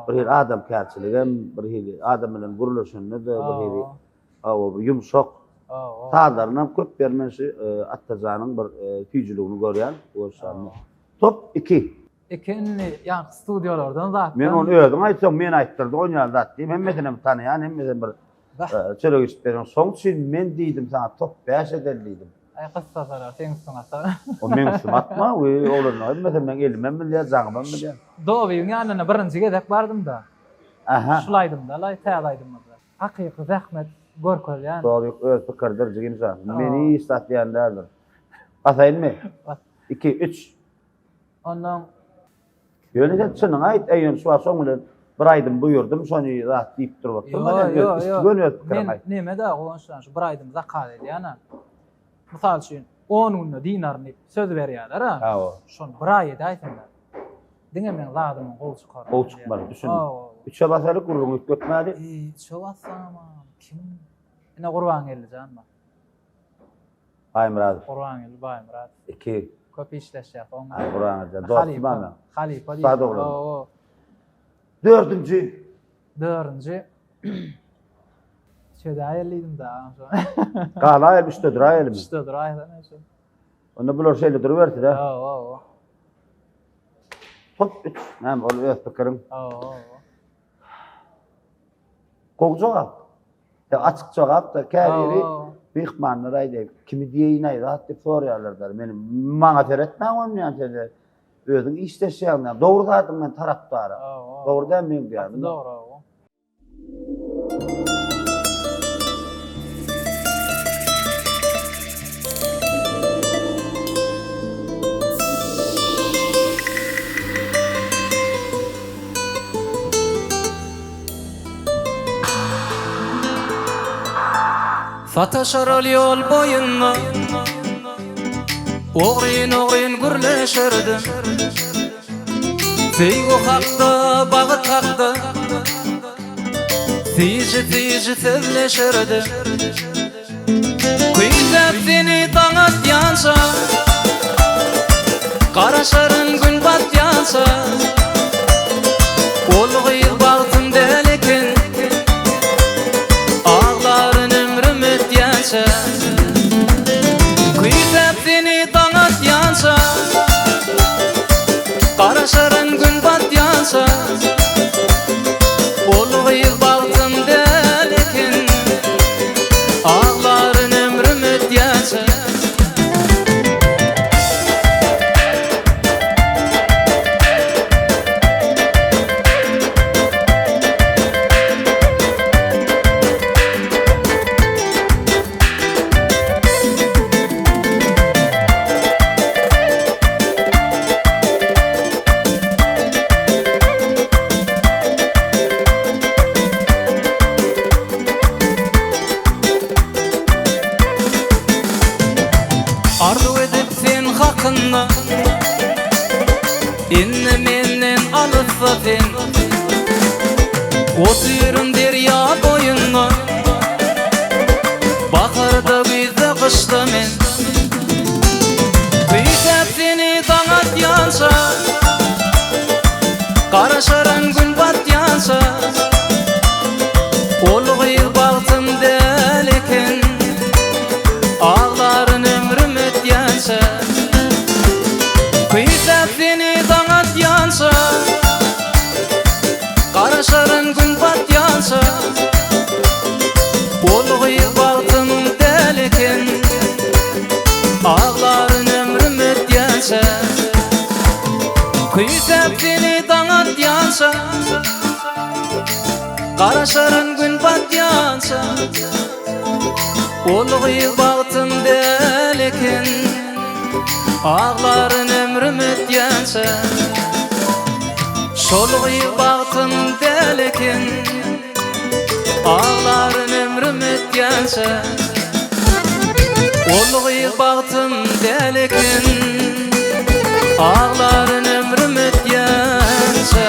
Bir hili adamkärçiligem, bir hili adam bilen gürleşende-de bir hili hawa bir ýumşak. Sazlarynam köp ýer men şu Atdajanyň bir süýjüligini görýän Guwançjanyň. Top iki. Iki indi ýaňky studiýalardan zatdan. Men ony özüň aýtsaň men aýtdyrdy on ýaly zat diýip hemmesinem tanaýan hemmesem bir çörek içip beren. Şoň üçin men diýdim saňa top bäş edeli diýdim. Aý gyssasalar seň üstüňe atar. O meň üstüme atma, we oglanlar hemmesem meň elimem bilýär, jaňymam bilýär. Dobigiň ýanyna birinji gezek bardym-da. Aha. Şul aýdymda-laý, täze aýdymyzda. Hakyky zähmet görkezýän. Dobik öz pikiridir jigim jan. Meni hiç zat diýen däldir. Basaýynmy? Bas. Iki, üç. Ondan Ýöne sen çynyňy aýt, eý ýöne şu wagt şoň bilen bir aýdym buýurdym, şony zat diýip durup oturma sen öz üsti göni öz pikiriňi aýt. Men neme-de Guwançjan şu bir aýdym zakaz edýän-ä. Mysal üçin, on günde dynaryn diýip söz berýärler-ä. Hawa. Şony bir aý edäýsinler. Diňe meň zadymyň gowy çykary. Gowy çykmaly, düşündim. Üçe basaly, gürrüňi üýtgetmäli. Eý, üçe bassaňam, kim? Ine Gurbangeldi jan bar. Baýmyradow. Gurbangeldi Baýmyradow. Iki. Köp işleşýär oň. Aý Gurbangeldi dostum bar. Halypa diýip. Hawa. Dördünji. Dördünji. Şeýdäýeli diýdim da. Galaýaly üçde duraýalymy? Üçde duraýaly. Onda bular şeýle durubersin ha. Hawa, hawa. Top üç. Näme ol öz pikiriň. Hawa, hawa. Gowy jogap. Ýa açyk jogap-da, käbiri myhmanlar aýdaýyp, kimi diýeýin-aý zat diýip soraýarlar-da. Men maňa seretmäň onýan sen özüň işleşýäň. Dogry zadyň men tarapdary. Dogry däl meň diýýänim. Dogry. Sataşar ol ýol boýunda Ogryn-ogryn gürleşerdim Söýgi hakda, bagt hakda Süýji-süýji sözleşerdim Küýsäp seni daň atýança Garaşaryn gün batýança. ýakynda Indi menden alysda sen Otyryn derýa boýunda Baharda güýzde gyşda men Küýsäp seni daň atýança Garaşaryn gün batýança Ol gyz bagtym däl eken Aglaryn ömrüm ötýänçä Küýsäp seni daň atýança Garaşaryn gün batýança Ol gyz bagtym däl eken Aglaryn ömrüm ötýänçä Küýsäp seni daň atýança Garaşaryn gün batýança Ol gyz bagtym däl eken Aglaryn ömrüm ötýänçä Şol gyz bagtym däl eken Aglaryn ömrüm ötýänçä Ol gyz bagtym däl eken Aglaryn ömrüm ötýänçä.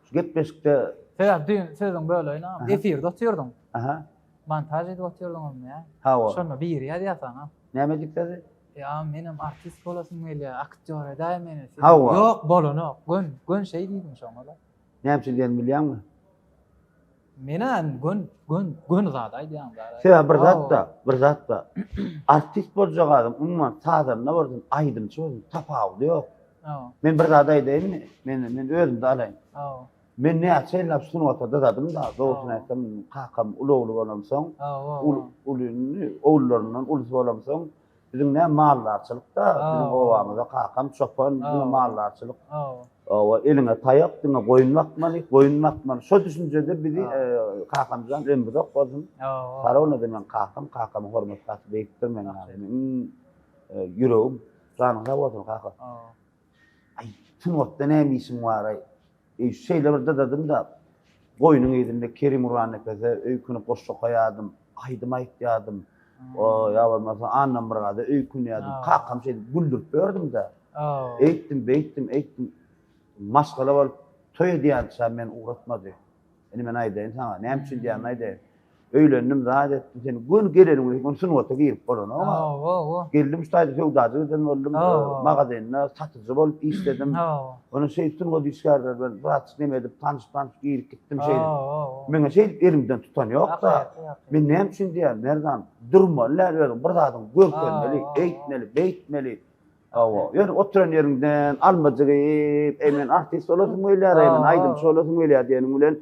Şu gepleşikde Sebäp düýn sözüň böleýin agam. Efirde otyrdyň. Aha. Montaž edip otyrdyň onda ýa. Hawa. Şonda biri ýazýar saňa. Näme diýip ýazdy? E agam menem artist bolasym gelýär, aktýor edäý meni. Hawa. Ýok, bolanok. Gön, gön şeý diýdiň şoňa-da. Näme üçin diýenini bilýäňmi? Menä gön, gön, göni zat aýdýaň da. Sebäbi bir zat-da, bir zat-da. Artist boljak adam umuman sazanda bolsun, aýdymçy bolsun tapawudy ýok. Men bir zat aýdaýynmy? Men men özümde alaýyn. Men näçe ýyllap sungata dyzadym-da, dogrusyny aýtsam, kakam uly ogly bolamsoň, uly ogullaryndan ulusy bolamsoň, Biziň näme maldarçylyk-da, biziň obamyzda kakam çopan, diňe maldarçylyk. Oba, eliňe taýak, diňe goýun bakmaly, goýun bakmaly. Şo düşünjede bizi kakamjan ömri uzak bolsun. Sarona-da meň kakam, kakamyň hormaty gaty beýikdir meň ýaly. Iň ýüregim, janyň sag bolsun kaka. Aý, sungatda näme işiň bar-aý? Eý, şeýle bir dyzadym-da, goýnuň yzynda Kerim Gurbanlepese öýkünip goşgy okaýardym, aýdym aýtýardym. O, ýa bolmasa Annamyrada öýkünýärdim. Kakam şeýdip güldürip ýördüm-de. Eýtdim, beýtdim, eýtdim. Maşgala bolup toý edýänçä meni ugratmady. Indi men aýdaýyn saňa, näme üçin diýýänimi aýdaýyn. Öýlendim, zat etdim, sen göni geleniň bilen göni sungata girip bolanok. Hawa, hawa. Geldim şu taýda söwdajy eden boldum, magazinde satyjy bolup işledim. Hawa. Ondan şeýdip sungat işgärleri bilen birazjyk neme edip, tanyşyp-tanyşyp girip gitdim şeýdip. Hawa, hawa. Meňe şeýdip elimden tutan ýok-da. Men näme üçin diýýän, Merdan, durmaly däl özüň, bir zadyňy görkezmeli, eýtmeli, beýtmeli. Hawa, ýöne oturan ýeriňden almajyk iýip, eý men artist bolasym gelýär, eý men aýdymçy bolasym gelýär diýeniň bilen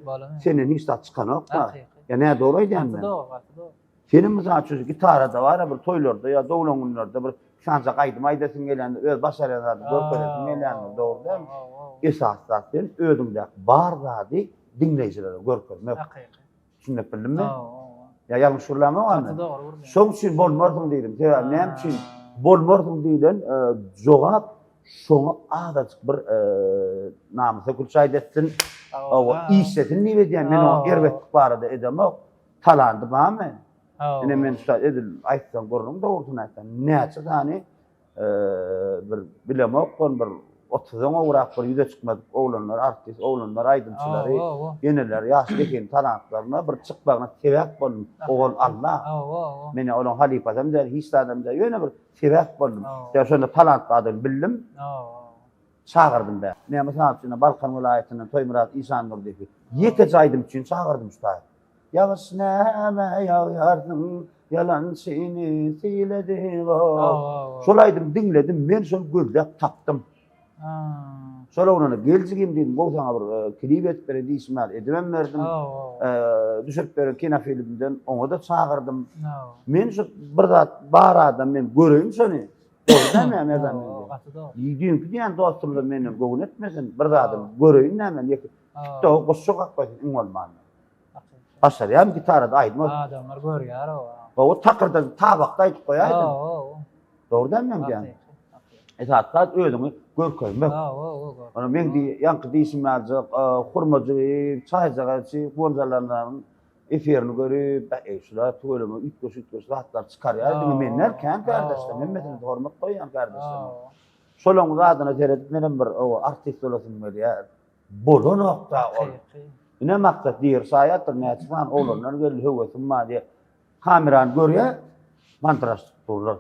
senden hiç zat çykanok-da. Ýa nädogry aýdýan men? Gaty dogry, gaty dogry. Seniň mysal üçin gitarada bar-a bir toýlarda ýa doglan günlerde bir sanjak aýdym aýdasyň gelýändir, öz başarýan zadyňy görkezesiň gelýändir, dogry dälmi? Esasy zat sen özüňdäki bar zady diňleýjilere görkezmek. Hakyky. Düşündirip bildimmi? Ýa ýalňyş gürlämok indi. Gaty dogry gürleýäň. Şoň üçin bolmarsyň diýdim. Sebäbi näme üçin bolmarsyň diýlen e, jogap şoňa azajyk bir e, namysa gülçaýt etsin. Hawa, işlesin diýip edýän. Men oňa erbetlik barada edemok. Talandy barmy? Ine men şu edil aýtsaň gürrüň dogrusyny aýtsaň näçe sany bir bilemok ol bir otuzdan gowrak bir ýüze çykmadyk oglanlar, artist oglanlar, aýdymçylary, ýeneler ýaş zehin talantlaryna bir çykmagyna sebäp boldum. Ogul Alla. Men olaryň halypasam däl, hiç zadam däl. Ýöne bir sebäp boldum. Ýa şonda talantly adam bildim. Çagyrdym bä. Men mysal üçin Balkan welaýatyndan Toýmyrat Işandurdyýewi ýekeje aýdym üçin çagyrdym şu taýy. Ýagyş näme ýagýarsyň, ýalançyny sil edip-ow. Şol aýdymy diňledim, men şony gözläp tapdym. Şol oglana gel jigim diýdim, gowy saňa bir klip edip bereýin diýşim ýaly edibem berdim. Düşürip beren kinofilmden oňa-da çagyrdym. Men şu bir zat bar adam men göreýin şony. Dogry dälmi Merdan? Düýnki diýen dostumyz menden göwün etmesin, bir zadyny göreýin näme, ýeke TikToka goşjak akbaýsyn iň bolmanda. Başarýarmy gitarada aýdym aýt. Adamlar görýär o. Gowy takyrda tabakda aýdyp goýaýdym. Dogry dälmi meň diýýänim? Esasy zat özüňi görkezmek. Ony meň diý, ýaňky diýşim ýalyjak, hurmajygy, çaýjagaçy, gonjalanlaryň. Eserini görüp, bä-eý, şular tüweleme üýtgeş-üýtgeş zatlar çykarýar, diňe men däl, kän kärdeşlerim, hemmesine hormat goýýan kärdeşlerim. Şolaryň zadyna seredip menem bir owa artist bolasym gelýär. Bolanok-da ol. Ine maksat diri şaýatdyr, näçe sany oglanlar geldi, höwesim bar diýip, kamerany görýär, mantraşdyp durlar.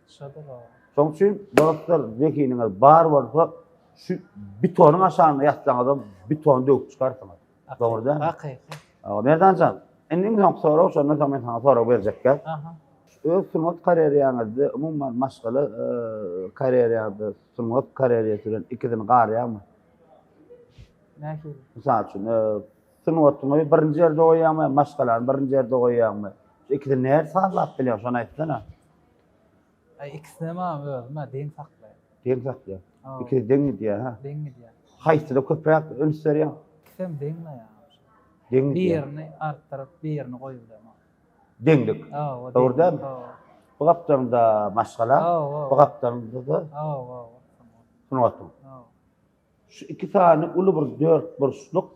Şodur o. Şonuň üçin dostlar, zehiniňiz bar bolsa, şu bitonyň aşagynda ýatsaňyzam bitony döwüp çykarsyňyz. Dogry dälmi? Hakyky. Merdan jan, indi iň soňky sorag, şondan soň men saňa sorag berjekgä. Aha. Öz sungat karýeriýaňyzda, umuman maşgala karýeriýaňyzda sungat karýeriýasy bilen ikisini garýaňmy? Nähili? Mysal üçin, sungatyňy birinji ýerde goýýaňmy, maşgalany birinji ýerde goýýaňmy? Şu ikisini nädip sazlap bilýäň, şony aýtsana. Aý ikisinem özüm-ä deň saklaýan. Deň saklaýaň. Ikisi deň gidýär, ha? Deň gidýär. Haýsyna köpräk üns berýäň? Ikisem deň-le ýa. Deň gidýär. Birini artdyryp, birini goýup bilemok. Deňlik. Hawa, Dogry dälmi? Hawa. Bu gapdalynda maşgala, Hawa. bu gapdalynda-da Hawa, hawa. sungatyň. Hawa. Şu iki sany uly bir dörtburçluk,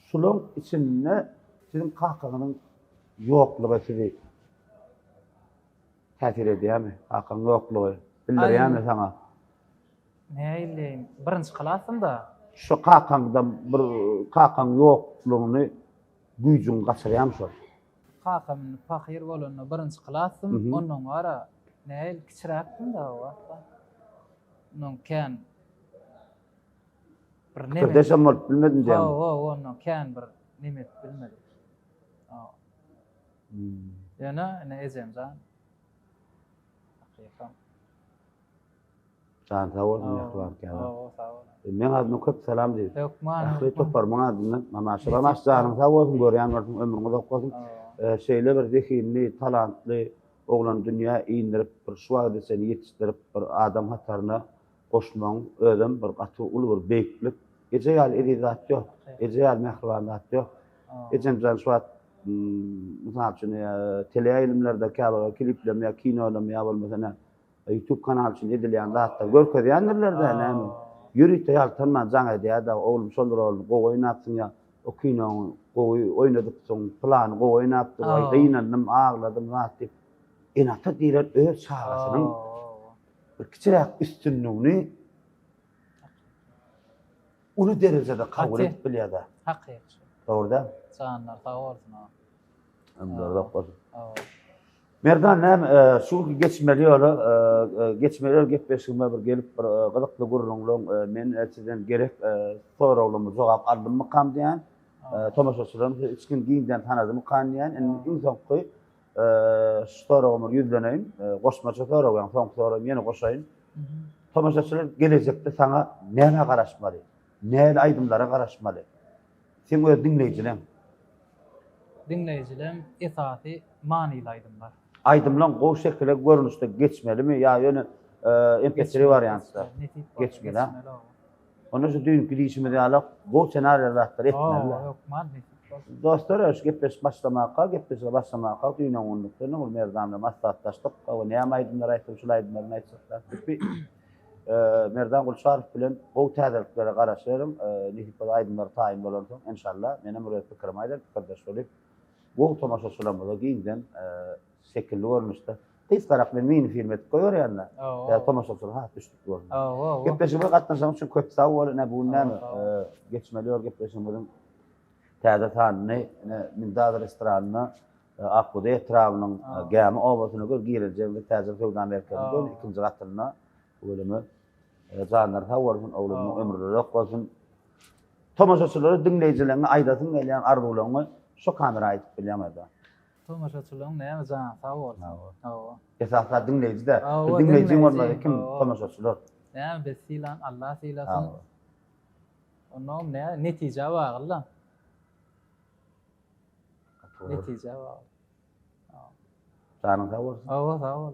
şulaň içinde siziň kakaňyzyň ýoklugy sizi Täsir edýärmi? Kakaň ýoklugy bildirýärmi saňa? Nähili? Birinji klasymda. Şu kakaňdan bir kakaň ýoklugyny güýjüňi gaçyrýarmy şol? Kakam indi pahyr bolanda birinji klasdym. Ondan gara nähili kiçiräkdim-de o wagtda. Ondan kän bir neme. Pikirdeşem bolup bilmedim diýýäňmi? Hawa, hawa, ondan kän bir neme edip bilmedim. Ýöne ine ejemjan. Hakykam. Jan sag bolsun mähriban käbäm. Hawa sag bol. Meň adymdan köp salam diý. Hökman. Ähli toparymyň adyndan Mamaşa Mamaş janyň sag bolsun görýän bolsun ömrüň uzak bolsun. Şeýle bir zehinli, talantly oglany dünýä indirip bir şu wagta çenli ýetişdirip bir adam hataryna goşmagyň özem bir gaty uly bir beýiklik. Eje ýaly eziz zat ýok. Eje ýaly mähriban zat ýok. Ejemjan şu wagt mysal üçin teleýaýlymlarda käbir kliplermi ýa kinolarmy ýa bolmasa näme YouTube kanaly üçin edilýän zatlar görkezýändirler-dä näme. Ýörite ýaltanman jaň edýär-de, oglum şol roluny gowy oýnapsyň ýa o kinoňy gowy oýnadypsyň, pylany gowy oýnapdyr, waý gynandym, agladym zat diýip. Ene-ata diýlen öz çagasynyň bir kiçiräk üstünligini uly derejede kabul edip bilýär-de. Hakyky. Dogry däl? Janlar sag bolsun. Ömürler uzak bolsun. Merdan näme şu günki geçmeli ýola geçmeli ýol gepleşigime bir gelip bir gyzykly gürrüňleň men sizden gerek soraglaryma jogap aldymmykam diýýän. Tomaşaçylarym sizi içgin giňden tanadymykan diýýän. Indi iň soňky Şu soragyma ýüzleneýin. Goşmaça sorag, ýagny soňky soragymy ýene goşaýyn. Tomaşaçylar gelejekde saňa nämä garaşmaly? Nähili aýdymlara garaşmaly? Seň öz diňleýjileň. Diňleýjileň esasy manyly aýdymlar. Aýdymlaň gowy şekile görnüşde geçmelimi ýa ýöne MP3 wariantda? Geçmeli. Onda şu düýnki diýşimiz ýaly gowy ssenariýaly zatlar etmeli. Hawa, hökman nesip bolsa. Dostlar, şu gepleşik başlamaka, gepleşige başlamaka düýn öňünlikden ol Merdan bilen maslahatlaşdyk. Hawa, näme aýdymlar aýtsam, şul aýdymlaryny aýtjaklar. Diýip, Merdan Gulçarow bilen gowy täzeliklere garaşýaryn. Nesip bolsa aýdymlar taýyn bolansoň, enşalla, menem bir öz pikirimi aýdaryn, pikirdeş bolup, gowy tomaşaçylarymyza giňden şekilli görnüşde Gysgarak men mini film edip goýberýän-de. Ýa tomaşaçylar has düşnükli bolsun. Gepleşigimize gatnaşanyň üçin köp sag bol. Ine bu gün näme? Geçmeli ýol gepleşigimiziň täze sanyny ine Mindaz restoranynda Akbugdaý etrabynyň Gämi obasyna göz giriljegiňde täjir söwda merkeziniň göni ikinji gatynda bu bölüme janlary sag bolsun, oglunyň ömri uzak bolsun. Tomaşaçylara, diňleýjileriňe aýdasyň gelýän arzuwlaryňy şu kamera aýdyp bilýäň Merdan. Tomaşaçylaryň näme jany sag bolsun. Hawa. Esasy zat diňleýji-dä. Diňleýjiň bolmasa kim tomaşaçylar? Näme biz sylan Allah sylasyn. Onnoňam näme netijä bagly-da. Netijä bagly. Janyň sag bolsun. Hawa sag bol.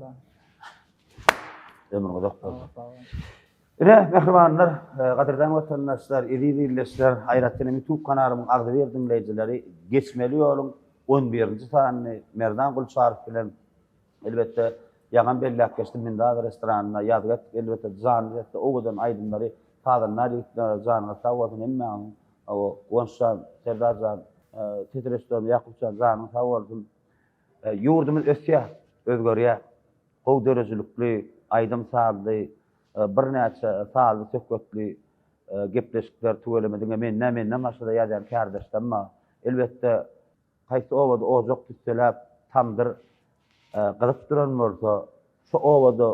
Ömrüň uzak bolsun. Ine, mähribanlar, gadyrdan watandaşlar, eziz ildeşler, aýratyn hem YouTube kanalymyň agzybir diňleýjileri, Geçmeli ýoluň on birinji sanyny Merdan Gulçarow bilen, elbetde, ýaňam belläp geçdim, Mindaz restoranynda ýazgy etdik. Elbetde, janly sesde owadan aýdymlary sazandar ýigitler, janyňyz sag bolsun hemmäňiziň. Hawa, Guwanç jan, Serdar jan. Ses režissýorymyz Ýakupjan janyň sag bolsun. Ýurdumyz ösýär, özgerýär. Gowy döredijilikli, aýdym-sazly, birnäçe sazly söhbetli gepleşikler tüweleme diňe men däl, menden başga-da ýazýan kärdeşlerim bar. Elbetde, haýsy obada ojak tüsseläp, tamdyr gyzyp duran bolsa, şo obada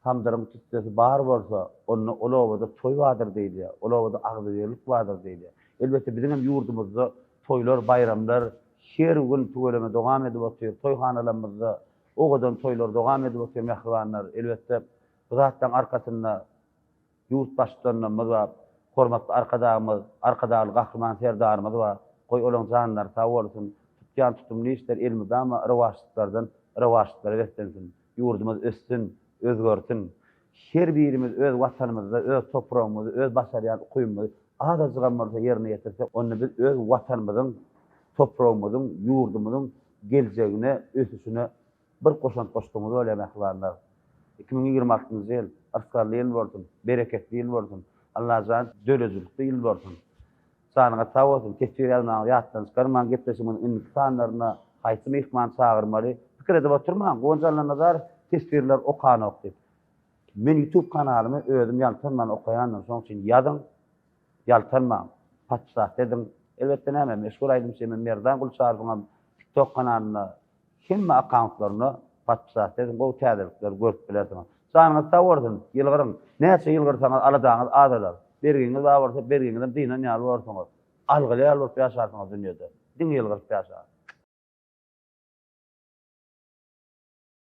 tamdyryň tüssesi bar bolsa, onda ol obada toý bardyr diýilýär, ol obada agzybirlik bardyr diýilýär. Elbetde, biziň hem ýurdumyzda toýlar, baýramlar her gün tüweleme dowam edip otyr. Toýhanalarymyzda owadan toýlar dowam edip otyr, mähribanlar. Elbetde, bu zatlaryň arkasynda Ýurt Baştutanymyz bar, hormatly Arkadagymyz, Arkadagly Gahryman Serdarymyz bar. Goý, olaň janlary sag bolsun, tutýan tutumly işleri elmydama rowaçlyklardan rowaçlyklara beslensin. Ýurdumyz össün, özgersin. Her birimiz öz Watanymyzda öz topragymyzy, öz başarýan ukybymyzy azajygam bolsa ýerine ýetirsek, onda biz öz Watanymyzyň, topragymyzyň, ýurdumyzyň geljegine, ösüşine Bir goşant goşdugyňyz bolýar mähribanlar. 2026-njy ýyl yrsgally ýyl bolsun, bereketli ýyl bolsun. Allajan döredijilikli ýyl bolsun. Janyňyz sag bolsun, teswir ýazmagyňyzy ýatdan çykarmaň, gepleşigimiziň indiki sanlaryna haýsy myhmany çagyrmaly pikir edip oturmaň, Guwanç Allanazarow teswirleri okanok diýip. Men YouTube kanalymy özüm ýaltanman okaýandyryn, şonuň üçin ýazyň, ýaltanmaň, podpisat ediň. Elbetde näme, meşhur aýdymçymyz Merdan Gulçarowyňam TikTok kanalynda Hemme akkauntlarynda podpisat ediň gowy täzelikleri görüp bilersiňiz. Janyňyz sag bolsun, ýylgyryň. Näçe ýylgyrsaňyz aladaňyz azalar. Bergiňiz bar bolsa bergiňizem dynan ýaly borsuňyz. Algyly ýaly bolup ýaşarsyňyz dünýede. Diňe ýylgyryp ýaşaň.